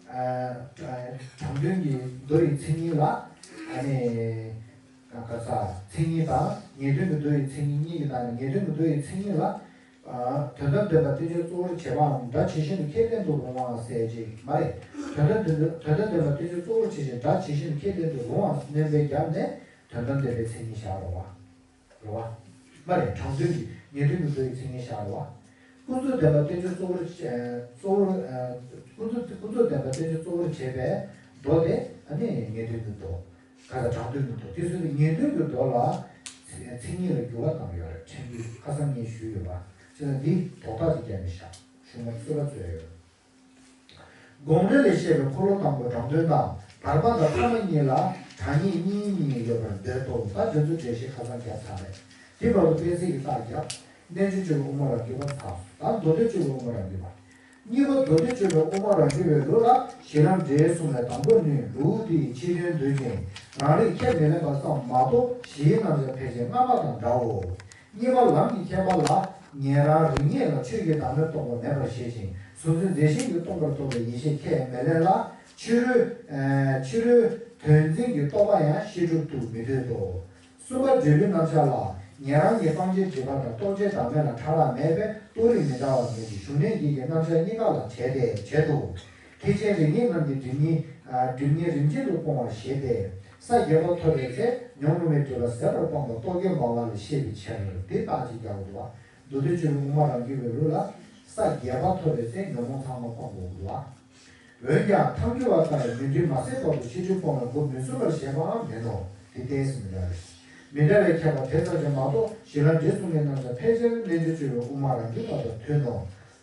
དྲང་དོན་གྱི་མདོ་ཡི་མཚན་ཉིད་ལ། ཨ་ནི། ག་ས། མཚན་ཉིད་དང་ཉན་ཐོས་ཀྱི་མདོ་ཡི་མཚན་ཉིད་གཉིས་ཀྱི་སྟེང་ནས་ཉན་ཐོས་ཀྱི་མདོ་ཡི་མཚན་ཉིད་ལ། དོན་དམ་བདེན་པ་བསྟན་བྱའི་གཙོ་བོར་བྱེད་པའམ་སྒྲ་ཇི་བཞིན་དུ་ཁས་ལེན་དུ་རུང་བ་ཟེར་ཅིག་མ་རེད། དོན་དམ་བདེན་དོན་དམ་བདེན་པ་བསྟན་བྱའི་གཙོ་བོར་བྱེད་ཅིང་སྒྲ་ཇི་བཞིན་དུ་ཁས་ལེན་དུ་རུང་བ་སྣོན་པའི་རྒྱབ་ནས་དོན་དམ་བདེན་པའི་མཚན་ཉིད་བཞག་རོགས་བ། རེད་བ། མ་རེད། དྲང་དོན་གྱི་ཉན་ཐོས་ཀྱི་མདོ་ཡི་མཚན་ཉིད་བཞག་རེད་བ། ཀུན་རྫོབ་བདེན་པ་བསྟན་བྱའི་གཙོ་བོར་བྱ་གཙོ་བོར། ཀུན་རྫོབ་ཀུན་རྫོབ་བདེན་པ་བསྟན་བྱའི་གཙོ་བོར་བྱེད་པའི་མདོ་དེ་ཨ་ནི་ཉན་ཐོས་ཀྱི་མདོ། ག་ས་དྲང་དོན་གྱི་མདོ་དེ་ཚོ་ནི་ཉན་ཐོས་ཀྱི་མདོ་ལ་མཚན་ཉིད་ལ་འགྱུར་བ་བཏང་ཡོད་རེད། ཕྲན་བུ་ཁ་སང་ངས་ཞུས་ཡོད་པ། བྱས་ཙང་འདི་དོགས་གཏམ་ཅིག་བརྒྱབ་ནས་བཞག་གཞུང་ལ་རྩོད་པ་རྩོད་ཡོད། དགོངས་འགྲེལ་ལས་བཤད་པའི་འཁོར་ལོ་དང་པོའི་དྲང་དོན་དང་བར་པ་དང་ཐ་མ་གཉིས་ལ་དྲང་ངེས་གཉིས་གཉིས་ཡོད་པར་འདོད་དོ། ད་དེ་ཚོ་འགྲེལ་བཤད་ཁ་སང་བརྒྱབ་ཚར་རེད། དེ་བར་དུ་དཔེ་ཚིག་གི་རྟགས་བརྒྱབ། རྣལ་འབྱོར་སྤྱོད་པའི་དབུ་མ་རང་རྒྱུད་པ་ཚར་སོང་། ད་མདོ་སྡེ་སྤྱོད་པའི་དབུ་མ་རང་རྒྱུད་པ། གཉིས་པ་མདོ་སྡེ་སྤྱོད་པའི་དབུ་མ་རང་རྒྱུད་པའི་ལུགས་ལ་གཞི་ལམ་འབྲས་གསུངས་པའི་དང་པོ་ནི་ལུགས་འདིའི་ཕྱི་དོན་འདོད་ཅིང་རང་རིག་ཁས་མི་ལེན་པ་ཙམ་མ་གཏོགས་གཞིའི་རྣམ་གཞག་ཕལ་ཆེར་སྔ་མ་དང་འདྲའོ། གཉིས་པ་ལམ་གྱི་ཁྱད་པར་ལ་ཉན་རང་རིག་གནས་ལ་ཆོས་ཀྱི་བདག་མེད་རྟོགས་པ་མེད་པར་བཞེད་ཅིང་གཟུང་འཛིན་རྫས་གཞན་གྱིས་སྟོང་པར་རྟོགས་པའི་ཡེ་ཤེས་ཁས་མི་ལེན་ལ་ཕྱི་རོལ་ཕྱི་རོལ་དོན་འཛིན་གྱི་རྟོག་པ་ཡང་ཤེས་སྒྲུབ་ཏུ་མི་འདོད་དོ། གསུམ་པ་འབྲས་བུའི་རྣམ་གཞག་ལ་ཉན་རང་གིས་སྤང་བྱའི་སྒྲིབ་པ་དང་རྟོག་བཅས་བདག་མེད་ལ་ཕྲ་རགས་མེད་པས་རྟོགས་རིགས་མི་འདྲ་བ་མེད་ཅིང་གཞུང་ལས་འདི་གའི་རྣམ་གཞག་གཉིས་ཀ་ལ་བྲལ་ཏེ་བྱེད་དོ། ཐེག་ཆེན་རིགས་ངེས་རྣམས་ཀྱིས་སྒྲིབ་གཉིས་སྒྲིབ་གཉིས་རིམ་བྱོན་དུ་སྤོང་བར་བཞེད་དེ། ས་བརྒྱད་པ་ཐོབ་པའི་ཚེ་ཉོན་མོངས་པའི་སྒྲིབ་པ་ཟད་པར་སྤངས་པ་རྟོག་གེ་སྨྲ་བ་ལས་བཤད་པའི་ཕྱིར་དེ་རྟགས་ཅིག་རྒྱག་དགོས་པ། མདོ་སྡེ་སྤྱོད་པའི་དབུ་མ་རང་རྒྱུད་པའི་ལུགས་ལ་ས་བརྒྱད་པ་ཐོབ་པའི་ཚེ་ཉོན་མོངས་ཚང་མ་སྤངས་དགོས་དགོས་པ། འོན་ཀྱང་ཐལ་འགྱུར་བ་ལྟར་མི་འགྲིབ་མ་ཟད་བར་དུ་ཕྱིར་འགྲིབ་སྤོང་བའི་སྒོ་མི་ཚུགས་པར་བཞེད་པའང་མིན་ནོ། དེ་ཏོག་ཙམ་མི་འདྲ་རེད། མི་འདྲ་བའི་ཁྱད་པར་དེ་ཙམ་ཞིག་མ་གཏོགས་གཞི་ལམ་འབྲས་གསུང་གི་རྣམ་གཞག་ཕལ་ཆེར་རྣལ་འབྱོར་སྤྱོད་པའི་དབུ་མ་རང་རྒྱུད་པ་དང་མཐུན་ནོ།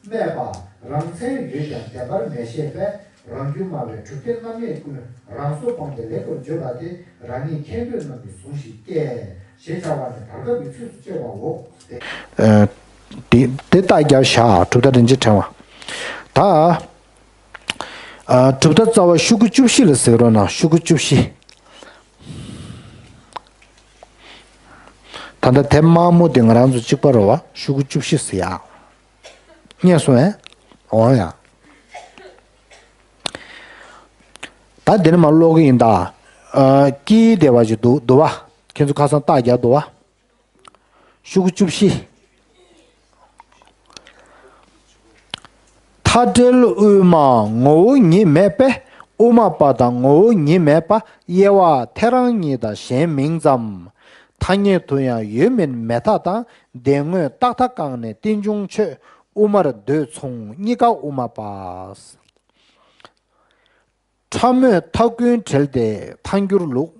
སྨྲས་པ། རང་མཚན་ཡོད་ཀྱང་བདེན་པར་མི་ཤེས་པས་རང་རྒྱུད་སྨྲ་བའི་གྲུབ་བདེ་རྣམ་གཡེང་ཀུན་རང་སོར་སྤངས་ཏེ་ལེགས་པར་བརྗོད་པ་དེ་རང་ཉིད་མཁྱེན་འདོད་རྣམས་ཀྱིས་ཟུང་ཞིག་སྐྱེས། ཞེས་བྱ་བ་ནི་བར་སྐབས་ཀྱི་ཚིགས་སུ་བཅད་པའོ། ཨ། དེ་དེ་རྟགས་བརྒྱབ་བཞག་གྲུབ་མཐའ་རིན་ཆེན་ཕྲེང་བ། ད། ཨ། གྲུབ་མཐའ་རྩ་བ་ཤོག་གུ་བཅུ་བཞི་ལ་གཟིགས་རོགས་གནང་། ཤོག་གུ་བཅུ་བཞི། ད་ལྟ་དེབ་དམར་མོ་དེ་ང་རང་ཚོ་གཅིག་པ་རེད་བ། ཤོག་གུ་བཅུ་བཞི་ཟེར་ཡ། རྙེད་སོང་ངས། འོང་ཡ། ད་འདི་ནས་མར་ཀློག་གི་ཡིན་ད། ཨ། ཀྱི་དེ་བ་ཞིག་འདུག་འདུག་བ། ཁྱེད་ཚོ་ཁ་སང་རྟགས་རྒྱག་འདུག་བ། ཤོག་གུ་བཅུ་བཞི། མཐའ་བྲལ་དབུས་མ་ངོ་བོ་ཉིད་མེད་པས་དབུ་མ་པ་དང་ངོ་བོ་ཉིད་མེད་པ་དབྱེ་བ་ཐལ་རང་གཉིས་དང་གཞན་མིང་ཙམ། ཐ་སྙད་དུ་ཡང་ཡོད་མིན་མེད་མཐའ་དང་བདེན་དངོས་རྟག་མཐའ་བཀག་ནས་རྟེན་འབྱུང་ཆོས་དབུ་མར་འདོད་མཚུངས་གཉིས་ཀ་དབུ་མ་པ། ཕྲ་མོས་མཐའ་ཀུན་བྲལ་ཏེ་ཐལ་འགྱུར་ལུགས།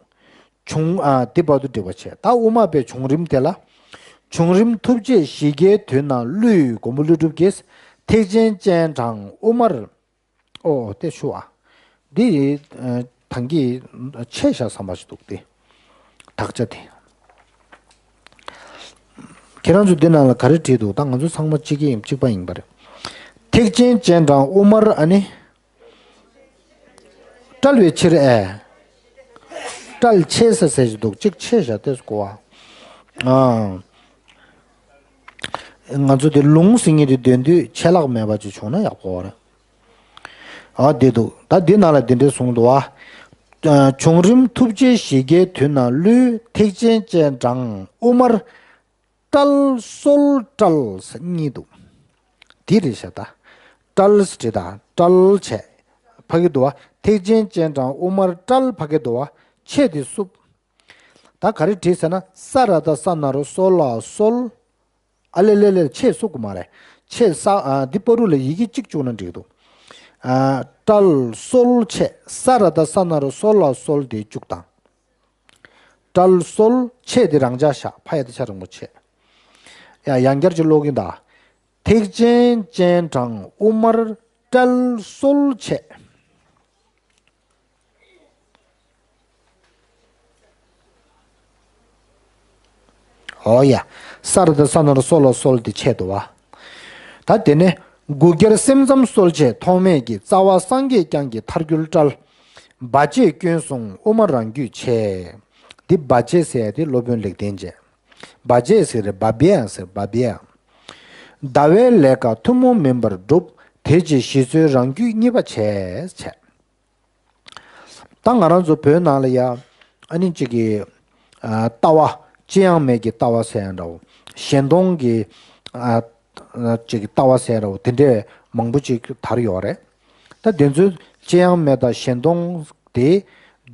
བྱུང་། ཨ། དེ་བར་དུ་འགྲིག་པ་བྱས། ད་དབུ་མ་པའི་བྱུང་རིམ་དེ་ལ། བྱུང་རིམ་ཐུབ་བསྐྱེད་བཞི་བརྒྱའི་དུས་ན་ཀླུའི་མགོན་པོ་ཀླུ་སྒྲུབ་ཀྱིས་ཐེག་ཆེན་སྤྱན་དྲངས་དབུ་མར། ཨོ་དེ་ཞུ་བ། འདི། ཨ། ཐང་གི་ཆེ་ཤ་བསམ་པ་ཞིག་འདུག་སྟེ། དག་ཆ་དེ། ཁྱེད་རང་ཚོ་འདི་ནང་ལ་ག་རེ་བྲིས་འདུག་ད་ང་ཚོ་ཚང་མ་གཅིག་གི་ཡིན། གཅིག་པ་ཡིན་པ་རེད། ཐེག་ཆེན་སྤྱན་དྲངས་དབུ་མར་ཨ་ནི། བཀྲལ་བའི་ཕྱིར་ཨེ། བཀྲལ་ཆེ་ས་ཟེར་གྱི་འདུག་གཅིག་ཆེ་བཞག་ལྟས་སུ་གོ་བ། ཨ། ང་ཚོ་དེ་ལུང་ཟེར་མཁན་དེ་འདོན་དུས་ཆད་ལྷག་མེད་པ་ཅིག་བྱུང་ན་ཡག་པོ་རེད། ཨ། དེ་འདུག་ད་འདི་ནང་ལ་འདི་འདྲས་གསུངས་འདུག་བ། བྱུང་རིམ་ཐུབ་བསྐྱེད་བཞི་བརྒྱའི་དུས་ན་ཀླུའི་ཐེག་ཆེན་སྤྱན་དྲངས་དབུ་མར། བཀྲལ་སོལ་བཀྲལ་ཟེར་གཉིས་འདུག་དེ་རེད་ཤག་ད། བཀྲལ་ཟེར་ད་བཀྲལ་བྱས། ཕ་གི་འདུག་བ། ཐེག་ཆེན་སྤྱན་དྲངས་དབུ་མར་བཀྲལ་ཕ་གི་འདུག་བ། ཆད་དེ་བསུབ། ད་ག་རེ་བྲིས་ཟེར་ན་ས་ར་བཏགས་ས་ན་རོ་སོ་ལ་སོལ། ཨ་ལེ་ལེ་ལེ་ཆད་བསུབ་དགོས་མ་རེད། ཆད་ས། ཨ། འདི་པ་རུ་ལ་ཡི་གེ་གཅིག་བཅུག་ན་འགྲིག་འདུག་ཨ། བཀྲལ་སོལ་ཆད། ས་ར་བཏགས་ས་ན་རོ་སོ་ལ་སོལ་དེ་བཅུག་དང་། བཀྲལ་སོལ་ཆད་དེ་རང་འཇགས་བཞག་ཕ་ཡ་དེ་ཆ་རིང་པོ་ཆད། ཡ། ཡང་བསྐྱར་གྱི་ཀློག་གིན་གདའ། ཐེག་ཆེན་སྤྱན་དྲངས་དབུ་མར་བཀྲལ་སོལ་ཆད། འོ་ཡ། ས་ར་བཏགས་ས་ན་རོ་སོ་ལ་སོལ་དེ་ཆད་འདུག་བ། ད་དེ་ནས་དགུ་བརྒྱར་སེམས་ཙམ་སོལ་ཆད་ཐོགས་མེད་ཀྱི་རྩ་བ་སངས་རྒྱས་བསྐྱངས་ཀྱི་ཐལ་འགྱུར་བཀྲལ། སྦ་བྱེད་སྐྱོན་གསུམ་དབུ་མ་རང་རྒྱུད་ཆད། འདི་སྦ་བྱེད་ཟེར་ཡ་དེ་སློབ་དཔོན་ལེགས་ལྡན་འབྱེད། སྦ་བྱེད་ཟེར་རེད། སྦ་བྱེད་ཟེར། སྦ་བྱེད། ཟླ་བའི་ལས་ཀ་ཐུན་མོང་མིན་པར་སྒྲུབ། དེ་ཕྱིར་ཞི་རྩོལ་རང་རྒྱུད་གཉིས་པ་བྱས། བྱས། ད་ང་རང་ཚོ་བོད་ནང་ལ་ཡ། ཨ་ནི་གཅིག་གི། ཨ། ལྟ་བ། ཅི་ཡང་མེད་ཀྱི་ལྟ་བ་ཟེར་ཡ་འདྲ་བོ། གཞན་སྟོང་གི། ཨ། གཅིག་གི་ལྟ་བ་ཟེར་ཡ་འདྲ་བོ་དེ་འདྲས་མང་པོ་ཅིག་དར་ཡོད་རེད། ད་དེ་ཚོའི་ཅི་ཡང་མེད་དང་གཞན་སྟོང་དེ་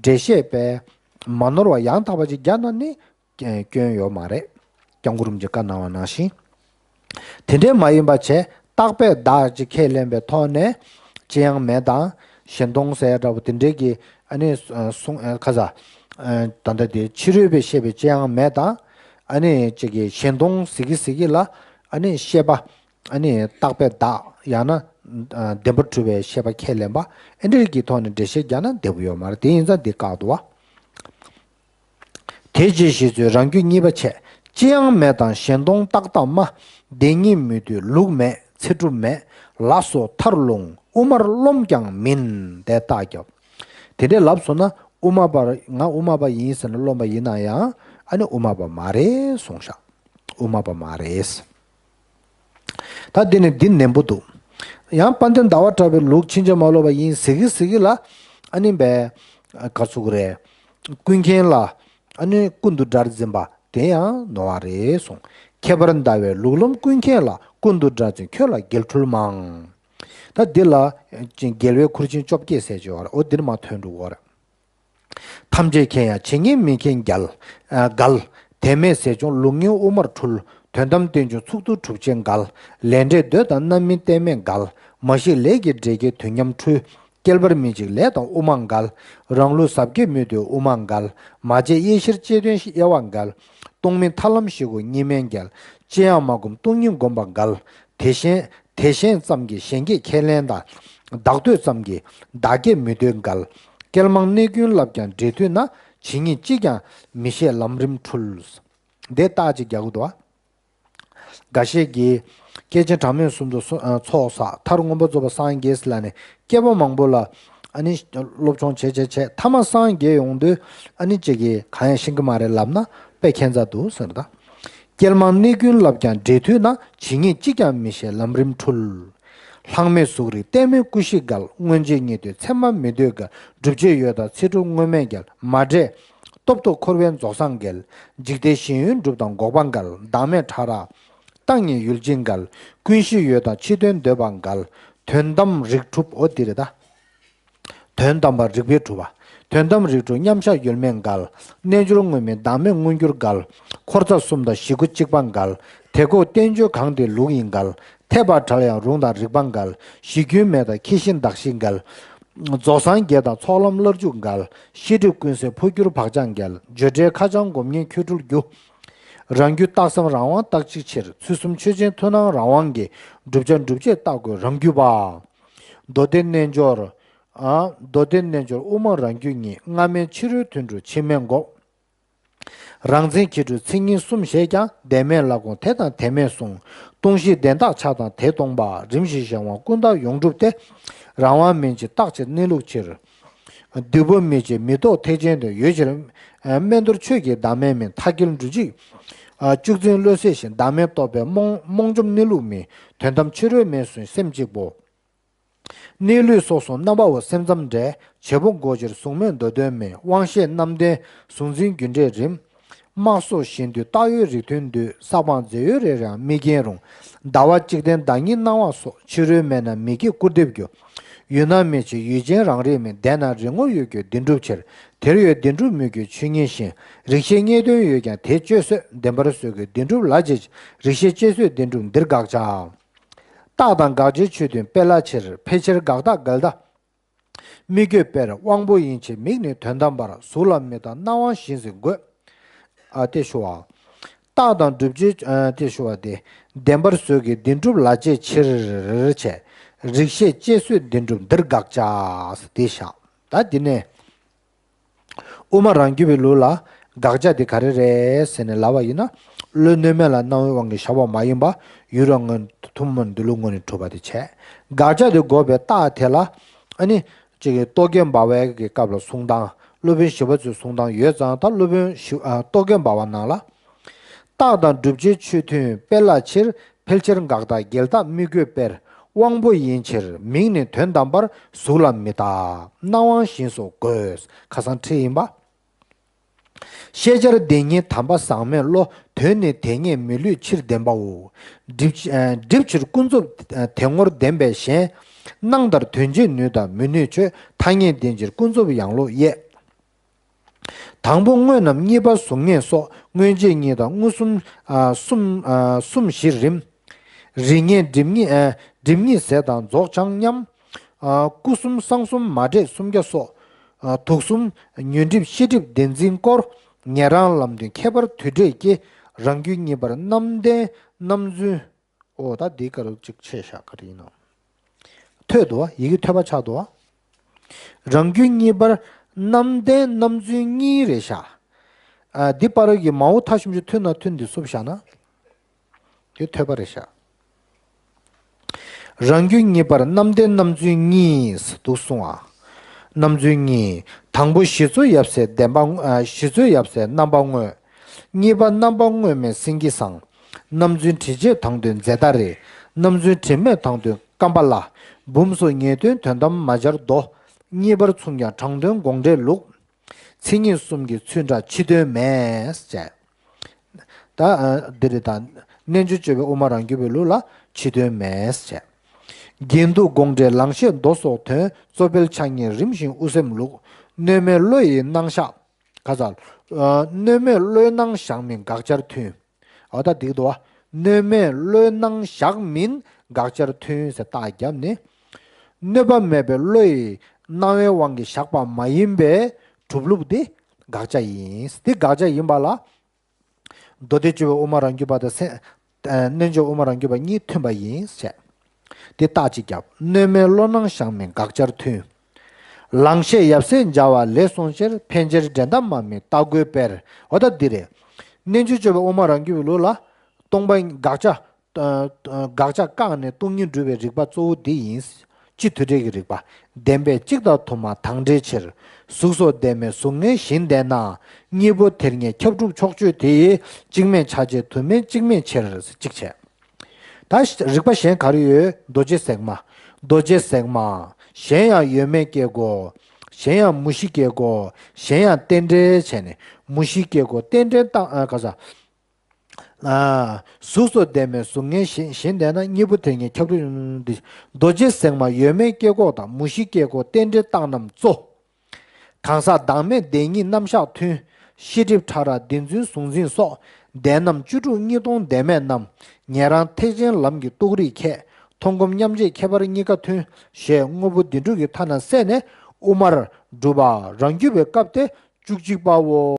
འགྲེལ་བཤད་པས་མ་ནོར་བ་ཡང་དག་པ་ཅིག་བརྒྱབ་ན་ནི། སྐྱོན་ཡོད་མ་རེད། སྐྱབས་མགོན་རིན་པོ་ཆེས་བཀའ་གནང་བ་ནང་བཞིན། དེ་འདྲའི་མ་ཡིན་པ་བྱས་རྟག་པས་བདག་ཅིག་ཁས་ལེན་པའི་ཐོག་ནས་ཅི་ཡང་མེད་དང་གཞན་སྟོང་ཟེར་འདྲ་བོ་དེ་འདྲའི་གི་ཨ་ནི་གསུང་ཁ་ས། ད་ལྟ་དེ་ཕྱི་རོལ་པས་བཤད་པའི་ཅི་ཡང་མེད་དང་ཨ་ནི་ཅིག་གི་གཞན་སྟོང་ཟེར་གི་ཟེར་གི་ལ་ཨ་ནི་བཤད་པ་ཨ་ནི་རྟག་པས་བདག་ཡང་ན་ བདེན་པར་གྲུབ་པའི་ཤེས་པ་ཁས་ལེན་པ། ཨེ་འདྲ་གི་ཐོག་ནས་འགྲེལ་བཤད་རྒྱག་ན་བདེ་པོ་ཡོད་མ་རེད། དེ་ཡིན་ཙང་འདི་བཀག་འདུག་བ། དེ་ཅི་ཞིག་ཚོད་རང་རྒྱུད་གཉིས་པ་ཆད། ཅི་ཡང་མེད་དང་གཞན་སྟོང་རྟག་ལྟ་མ། བདེན་གཉིས་མི་འདོད་ལུགས་མེད་ཚེ་སྒྲུབ་མེད། ལ་སོགས་མཐར་ལྷུང་དབུ་མར་རློམ་ཀྱང་མིན། དེ་རྟགས་རྒྱབ། དེ་འདྲའི་ལབ་སོང་ན་དབུ་མ་པ། ང་དབུ་མ་པ་ཡིན་ཟེར་ནས་རློམ་པ་ཡིན་ན་ཡང་ཨ་ནི་དབུ་མ་པ་མ་རེད་གསུངས་ཤག་དབུ་མ་པ་མ་རེད། ད་འདི་ནི་འདི་ནན་པོ་འདུག་ཡང་དཔལ་ལྡན་ཟླ་བ་གྲགས་པའི་ལུགས་ཕྱིན་ཅི་མ་ལོག་པ་ཡིན་ཟེར་གི་ཟེར་གི་ལ། ཨ་ནི་བས་ག་ཚུགས་རེད། ཀུན་མཁྱེན་ལ་ཨ་ནི་ཀུན་ཏུ་དགྲར་འཛིན་པ་དེ་ཡང་ནོར་བ་རེད་གསུངས། ཁྱད་པར་ཟླ་བའི་ལུགས་ལམ་ཀུན་མཁྱེན་ལ། ཀུན་ཏུ་དགྲར་འཛིན་ཁྱོད་ལ་རྒྱལ་འཁྲུལ་མང་། ད་འདི་ལ་རྒྱལ་བའི་ཁུར་ཆེན་བཅོ་བརྒྱད་ཟེར་གྱི་ཡོད་རེད། འོ་འདིར་མ་ཐོན་འགྲོ་གི་རེད། ཐམས་ཅད་མཁྱེན་ཡང་ཇི་སྙེད་མི་མཁྱེན་འགལ། འགལ། དེ་མེད་ཟད་འབྱུང་ལུགས་ངན་དབུ་མར་འཁྲུལ། དོན་དམ་རྟེན་འབྱུང་ཚུགས་རྡུལ་གྲུབ་ཆེན་འགལ། ལས་འབྲས་འདོད་དང་རྣམ་སྨིན་རྟེན་མེད་འགལ། མ་ཞིག་ལས་ཀྱི་འབྲས་སྐྱེས་དུས་མཉམ་འཁྲུལ། སྐྱེ་བར་མི་འཇིགས་ལས་དང་དབུ་མ་འགལ། རང་ལུགས་ཟབ་རྒྱས་མི་འདོད་དབུ་མ་འགལ། མ་བྱས་དབྱེ་ཕྱིར་བཅས་དོན་དབྱེ་བ་འགལ། སྟོང་མིན་ཐར་ལམ་བཞི་དགུ་གཉིས་མེད་འགལ། ཅི་ཡང་མ་བསྒོམས་སྟོང་ཉིད་བསྒོམ་པ་འགལ། དེ་གཞན། དེ་གཞན་ཙམ་གྱིས་གཞན་གྱི་ཁས་ལེན་དང་། བདག་འདོད་ཙམ་གྱིས་བདག་སྐྱེ་མི་འདོད་འགལ། སྐྱེལ་མང་གནས་ཀུན་བསླབ་ཀྱང་འབྲས་དུས་ན། ཇི་སྙེད་ཅིས་ཀྱང་མི་ཤེས་ལམ་རིམ་འཁྲུལ། འདི་རྟགས་ཅིག་རྒྱག་གི་འདུག་བ། འགའ་ཤས་ཀྱིས་སྐྱེས་ཆེན་གྲངས་མེད་གསུམ་དུ་སོ- ཨ་ཚོགས་བསགས། མཐར་མངོན་པ་རྫོགས་པ་སངས་རྒྱས་ལབ་ནས་སྐྱེས་པ་མང་པོ་ལ་ཨ་ནི་སློབ་སྦྱོང་བྱས་བྱས་བྱས་མཐའ་མ་སངས་རྒྱས་ཡོང་དུས་ཨ་ནི་ཅིག་གིས་གང་ཡང་ཤེས་ཀྱི་མ་རེད་ལབ་ན་དཔེ་ཁྱད་མཚར་འདུག་ཟེར་ད། སྐྱེལ་མང་གནས་ཀུན་བསླབ་ཀྱང་འབྲས་དུས་ན། ཇི་སྙེད་ཅིས་ཀྱང་མི་ཤེས་ལམ་རིམ་འཁྲུལ། ལྷག་མེད་གཟུགས་རིས་རྟེན་མེད་སྐུ་བཞི་འགལ། མངོན་རྗེས་གཉིས་འདོད་མཚན་མ་མི་འདོད་འགལ། སྒྲུབ་བྱེད་ཡོད་དང་ཚེ་སྒྲུབ་དངོས་མེད་འགལ། མ་འདྲེས་སྟོབས་ཐོབ་འཁོར་བའི་རྫོགས་སངས་འགལ། འཇིག་རྟེན་ཞེན་ཡུལ་སྒྲུབ་དང་འགོག་པ་འགལ། བདག་མེད་ཕྲ་རགས་བཏང་ཉིད་ཡུལ་ཅན་འགལ། ཀུན་གཞི་ཡོད་དང་ཕྱི་དོན་འདོད་པ་འགལ། དོན་དམ་རིགས་གྲུབ། འོ་འདི་རེད་ད། དོན་དམ་པ་རིགས་པས་གྲུབ་པ། དོན་དམ་རིགས་གྲུབ་མཉམ་གཞག་ཡུལ་མེད་འགལ། རྣལ་འབྱོར་དངོས་མེད་བདག་མེད་མངོན་གྱུར་འགལ། འཁོར་ཚོགས་གསུམ་དང་གཞི་སྒོ་གཅིག་པ་འགལ། དེ་འགོག་བསྟན་བཅོས་གང་དེའི་ལུགས་ཡིན་འགལ། འཐད་པ་བྲལ་ཡང་རུང་དང་རིགས་པ་འགལ། གཞི་རྒྱུན་མེད་དང་ཁྱད་གཞི་གདགས་གཞི་འགལ། རྫོགས་སངས་རྒྱས་དང་ཚོགས་ལམ་སླར་འཇུག་འགལ། ཤེས་སྒྲིབ་ཀུན་ཟད་འཕོ་འགྱུར་བག་ཆགས་འགལ། བརྗོད་བྲལ་ཁ་བྱང་སྒོམ་ངན་ཁྱོད་འཁྲུལ་རྒྱུ། རང་རྒྱུད་རྟགས་ཙམ་རང་དབང་རྟག་གཅིག་ཕྱིར། ཚུལ་གསུམ་ཆོས་ཅན་མཐུན་སྣང་རང་དབང་གིས། བསྒྲུབ་བྱ་སྒྲུབ་བྱེད་རྟག་དགོས་རང་རྒྱུད་པ། མདོ་སྡེ་རྣལ་འབྱོར། ཨ། མདོ་སྡེ་རྣལ་འབྱོར་དབུ་མ་རང་རྒྱུད་གཉིས། སྔ་མའི་ཕྱི་རོལ་དོན་གྲུབ་ཕྱི་མའི་འགོག་རང་མཚན་གྱིས་གྲུབ་མཚན་ཉིད་གསུམ་ཞེས་ཀྱང་། བདེན་མེད་ལ་དགོངས་དེ་དང་དེ་མེད་གསུངས། སྟོང་གཞི་བདེན་རྟག་ཆགས་དང་དེ་སྟོང་པ། རིམ་བཞིན་གཞན་དབང་ཀུན་བཏགས་ཡོངས་གྲུབ་སྟེ། རང་དབང་མིན་ཕྱིར་རྟག་ཕྱིར་གནས་ལུགས་ཕྱིར། བདུད་པོ་མི་བྱེད་མི་རྟོག་ཐེག་ཆེན་དོན། ཡོད་ཕྱིར་སྨན་གཏོར་ཆོས་ཀྱི་བདག་མེད་མིན། མཐའ་བསྐྱེལ་འགྲོ་འཇིག་བཅུ་འཛིན་བློ་ཟད་ཞི། བདག་མེད་རྟོགས་པའི་རྨོངས་རྨོངས་འཇོམས་གནས་ལུགས་མིན། དོན་དམ་ཕྱི་རོལ་མེད་གསུངས་སེམས་གཅིག་པོ། གནས་ལུས་སོགས་གསུམ་རྣམ་པའོ་སེམས་ཙམ་འབྲས། བྱེད་པོ་འགོག་ཕྱིར་གཟུགས་མེད་མདོ་དོན་མིན། དབང་ཤེས་རྣམ་བདེན་གཟུང་འཛིན་རྒྱུ་འབྲས་རིམ། སྨྲ་སོགས་གཞན་འདུས་བཏགས་ཡོད་རིགས་མཐུན་འདུས། ས་སྤང་རྫས་ཡོད་རེ་རེའང་དམིགས་རྐྱེན་རུང་། ཟླ་བ་གཅིག་བརྟེན་བདག་ཉིད་སྣང་བ་སོགས། ཕྱི་རོལ་མེད་ན་མི་སྐྱེ་སྐུར་འདེབས་རྒྱུ། ཡོད་ན་མེད་ཕྱིར་ཡུལ་ཅན་རང་རིག་མིན། བདེན་ན་རིག་ངོར་ཡོད་རྒྱུ་བདེན་གྲུབ་ཕྱིར། དེར་ཡོད་བདེན་གྲུབ་མི་དགོས་ཆོས་ཉིད་བཞིན། རིགས་ཤེས་རྙེད་དོན་ཡོད་ཀྱང་དེ་བཅད་སོད། བདེན་པར་བཟོད་དགོས་བདེན་གྲུབ་ལ་བྱེད་ཕྱིར། རིགས་ཤེས་བཅད་སོད་བདེན་གྲུབ་འདིར་དགག་བྱ། རྟགས་དང་དགག་བྱའི་ཆོས་མཐུན་དཔེ་ལ་ཕྱིར། ཕལ་ཆེར་དགག་རྟགས་འགལ་ཟླ་མི་དགོས་པས། དབང་པོ་ཡིན་ཕྱིར་མིག་ནི་དོན་དམ་པར། གཟུགས་ལ་མི་རྟག་སྣང་བ་བཞིན་ཟིན་དགོས། ཨ་སྟེ་ཞུ་བ། རྟགས་དང་སྒྲུབ་བྱེད་ཨ་སྟེ་ཞུ་བ་སྟེ། བདེན་པར་བཟོད་དགོས་བདེན་གྲུབ་ལ་བྱེད་ཕྱིར་བྱས། རིགས་ཤེས་བཅད་སོད་བདེན་གྲུབ་འདིར་དགག་བྱ། དེ་བཞག་ད་འདི་ནས། དབུ་མ་རང་རྒྱུད་པའི་ལུགས་ལ་དགག་བྱ་དེ་ག་རེ་རེད་ཟེར་ནས་ལབ་པ་ཡིན་ན། བློ་གནོད་མེད་ལ་སྣང་བའི་དབང་གིས་བཞག་པ་མ་ཡིན་པ། ཡུལ་རང་ངོས་ཐུན་མོང་འདུས་ལུགས་ངོས་ནས་གྲུབ་པ་དེ་བྱས། དགག་བྱ་དེ་འགོག་པའི་རྟགས་དེ་ལ་ཨ་ནི་ཅིག་གི་རྟོག་གེ་འབར་བའི་གི་སྐབས་ལ་གསུང་སྟངས། སློབ་དཔོན་ཞི་བ་འཚོའི་གསུང་སྟངས་ཡོད་ཙང་། ད་སློབ་དཔོན་ཞི་ཨ་རྟོག་གེ་འབར་བ་ནང་ལ། རྟགས་དང་སྒྲུབ་བྱའི་ཆོས་མཐུན་དཔེ་ལ་ཕྱིར། ཕལ་ཆེར་དགག་རྟགས་འགལ་རྟགས་མི་དགོས་པས། དབང་པོ་ཡིན་ཕྱིར་མིག་ནི་དོན་དམ་པར། གཟུགས་ལ་མི་རྟག་སྣང་བ་བཞིན་སོགས་དགོས། ཁ་སང་ཁྲིད་ཡིན་པ། ཤེས་བྱར་བདེན་གཉིས་དམ་པ་ཟག་མེད་བློ། དོན་ནི་དེ་སྙེད་མི་བསླུས་ཕྱིར་བདེན་པའོ། སྒྲིབ་ཨ་སྒྲིབ་ཕྱིར་ཀུན་རྫོབ་ཨ་དེ་ངོར་བདེན་པས་གཞན། སྣང་མཐར་དོན་བྱེད་ནུས་དང་མི་ནུས་ཆོས། ཐ་སྙད་བདེན་ཕྱིར་ཀུན་རྫོབ་ཡང་ལོག་དབྱེ། དང་པོ་དངོས་རྣམས་གཉིས་པ་གཟུགས་ངེས་སོགས། མངོན་རྗེས་གཉིས་དང་མངོན་སུམ་ཨ་གསུམ་ཨ་གསུམ་བཞི་རིམ། རིགས་ངེས་སྒྲིབ་གཉིས་ཨ་སྒྲིབ་གཉིས་ཟད་དང་རྫོགས་བྱང་མཉམ། ཨ་སྐུ་གསུམ་གསང་གསུམ་མ་འདྲེས་སུམ་བརྒྱ་སོགས། ཨ་དུག་གསུམ་ཉོན་སྒྲིབ་ཤེས་སྒྲིབ་བདེན་འཛིན་སྐོར། ཉན་རང་ལམ་དོན་ཁྱད་པར་དུས་འབྲས་ཀྱི། རང་རྒྱུད་གཉིས་པར་རྣམ་བདེན་རྣམ་རྫུན། ཨོ་ད་འདི་ཀ་རུ་གཅིག་ཆད་བཞག་ག་རེ་ཡིན་ནོ། ཐོས་འདུག་བ། ཡི་གེ་ཐོས་པ་ཆགས་འདུག་བ། རང་རྒྱུད་གཉིས་པར་རྣམ་བདེན་རྣམ་རྫུན་གཉིས་རེད་ཤག་ཨ། འདི་པར་གྱི་མའོ་ཐ་ཤུམ་ཅུ་ཐུན་ན་ཐུན་འདི་བསུབ་བཞག་ན། དེ་ཐོས་པ་རེད་ཤག་རང་རྒྱུད་གཉིས་པར་རྣམ་བདེན་རྣམ་རྫུན་གཉིས་འདུག་གསུང་ཨ། རྣམ་རྫུན་གཉིས། དང་པོ་གཞི་རྩོལ་ཡབ་སྲས་བདེན་པ་ཨ། གཞི་རྩོལ་ཡབ་སྲས་རྣམ་པ་དངོས། གཉིས་པ་རྣམ་པ་དངོས་མེད་སེང་གེ་བཟང་། རྣམ་རྫུན་དྲི་བཅས་དང་དོན་ཛེ་ཏཱ་རེ། རྣམ་རྫུན་དྲི་མེད་དང་དོན་ཀམ་པ་ལ། འབུམ་སོགས་ངེས་དོན་དོན་དམ་མ་སྦྱར་མདོ། གཉིས་པར་མཚུངས་ཀྱང་དྲང་དོན་དགོངས་འགྲེལ་ལུགས། མཚན་ཉིད་གསུམ་གྱི་ཚུལ་འདྲ་ཕྱི་དོན་མེད་ཅེས། ད་ཨ། འདི་རེད་ད། རྣལ་འབྱོར་སྤྱོད་པའི་དབུ་མ་རང་རྒྱུད་པའི་ལུགས་ལ་ཕྱི་དོན་མེད་ཅེས། རྒྱན་དུ་དགོངས་འགྲེལ་ལང་གཤེགས་མདོ་སོགས་དོན། གཙོ་ཕལ་ཆ་ངེས་རིམ་བཞིན་དབུ་སེམས་ལུགས། གནོད་མེད་བློ་ཡི་སྣང་བཞག་ག་ས། ཨ། གནོད་མེད་བློའི་སྣང་བཞག་མིན་དགག་བྱར་མཐུན། འོ་ད་འདི་འདུག་བ། གནོད་མེད་བློའི་སྣང་བཞག་མིན་དགག་བྱར་མཐུན་ཟེར་རྟགས་བརྒྱབ་ནས། གནོད་པ་མེད་པའི་བློ་ཡི་སྣང་བའི་དབང་གིས་བཞག་པ་མ་ཡིན་པའི་གྲུབ་ལུགས་འདི་དགག་བྱ་ཡིན། འདི་དགག་བྱ་ཡིན་པ་ལ། མདོ་སྡེ་སྤྱོད་པའི་དབུ་མ་རང་རྒྱུད་པ་དང་སེ། ཨ། རྣལ་འབྱོར་དབུ་མ་རང་རྒྱུད་པ་གཉིས་མཐུན་པ་ཡིན་ཟེར། འདི་རྟགས་གཅིག་བརྒྱབ། གནོད་མེད་བློ་སྣང་བཞག་མིན་དགག་བྱར་མཐུན། ལང་གཤེགས་ཡབ་སྲས་མཇལ་བ་ལེགས་སོང་ཕྱིར། ཕན་ཕྱིར་འགྲན་ཟླ་མ་དམིགས་རྟ་མགོའི་དཔེར། འོ་ད་འདི་རེད། རྣལ་འབྱོར་སྤྱོད་པའི་དབུ་མ་རང་རྒྱུད་པའི་ལུགས་ལ། སྟོང་པ་དགག་བྱ། ཨ། དགག་བྱ་བཀག་ནས་སྟོང་ཉིད་སྒྲུབ་པའི་རིགས་པ་གཙོ་བོ་འདི་ཡིན། སྤྱི་དོན་འབྲས་ཀྱི་རིགས་པ། བདེན་པས་གཅིག་དང་དུ་མ་དང་འབྲེལ་ཕྱིར། གཟུགས་སོགས་བདེན་མེད་གཟུགས་ངན་གཞན་བདེན་ན། གཉིས་པོ་དེར་ངེས་ཁྱབ་སྒྲུབ་ཕྱོགས་ཆོས་དེ། གཅིག་མེད་ཆ་བྱད་དུ་མེད་གཅིག་མེད་ཕྱིར། གཅིག་བྱས། ད་རིགས་པ་གཞན་ག་རེ་ཡོད། རྡོ་རྗེ་ཟེགས་མ། རྡོ་རྗེ་ཟེགས་མ། གཞན་ཡང་ཡོད་མེད་སྐྱེ་སྒོ། གཞན་ཡང་མུ་བཞི་སྐྱེ་སྒོ། གཞན་ཡང་རྟེན་འབྲེལ་བྱས་ནས་མུ་བཞི་སྐྱེ་སྒོ་རྟེན་འབྲེལ་བཏང་ཨ་ག་ས། ཨ། གཟུགས་སོགས་བདེན་མེད་གཟུགས་ངན་གཞན་གཞན་བདེན་ན། གཉིས་པོ་དེར་ངེས་ཁྱབ་སྒྲུབ་འདི། རྡོ་རྗེ་ཟེགས་མ་ཡོད་མེད་སྐྱེ་སྒོ་དང་། མུ་བཞི་སྐྱེ་སྒོ་རྟེན་འབྲེལ་བཏང་རྣམས་གཙོ། གང་ཟག་བདག་མེད་བདེན་གཉིས་རྣམ་གཞག་མཐུན། ཤེས་སྒྲིབ་ཕྲ་རགས་བདེན་རྫུན་གཟུང་འཛིན་སོགས། བདེན་རྣམ་བཅུ་དྲུག་གཉིས་སྟོང་བདེན་མེད་རྣམས། ཉན་རང་ཐེག་ཆེན་ལམ་གྱི་རྟོགས་རིགས་ཁྱད། མཐོང་སྒོམ་མཉམ་རྗེས་ཁྱད་པར་གཉིས་ཀ་མཐུན། ཞེས་དངོས་པོ་བདེན་གྲུབ་ཀྱི་མཐའ་རྣམས་བསལ་ནས་དབུ་མར་སྒྲུབ་པ་རང་རྒྱུད་པའི་སྐབས་ཏེ་བཅུ་གཅིག་པའོ།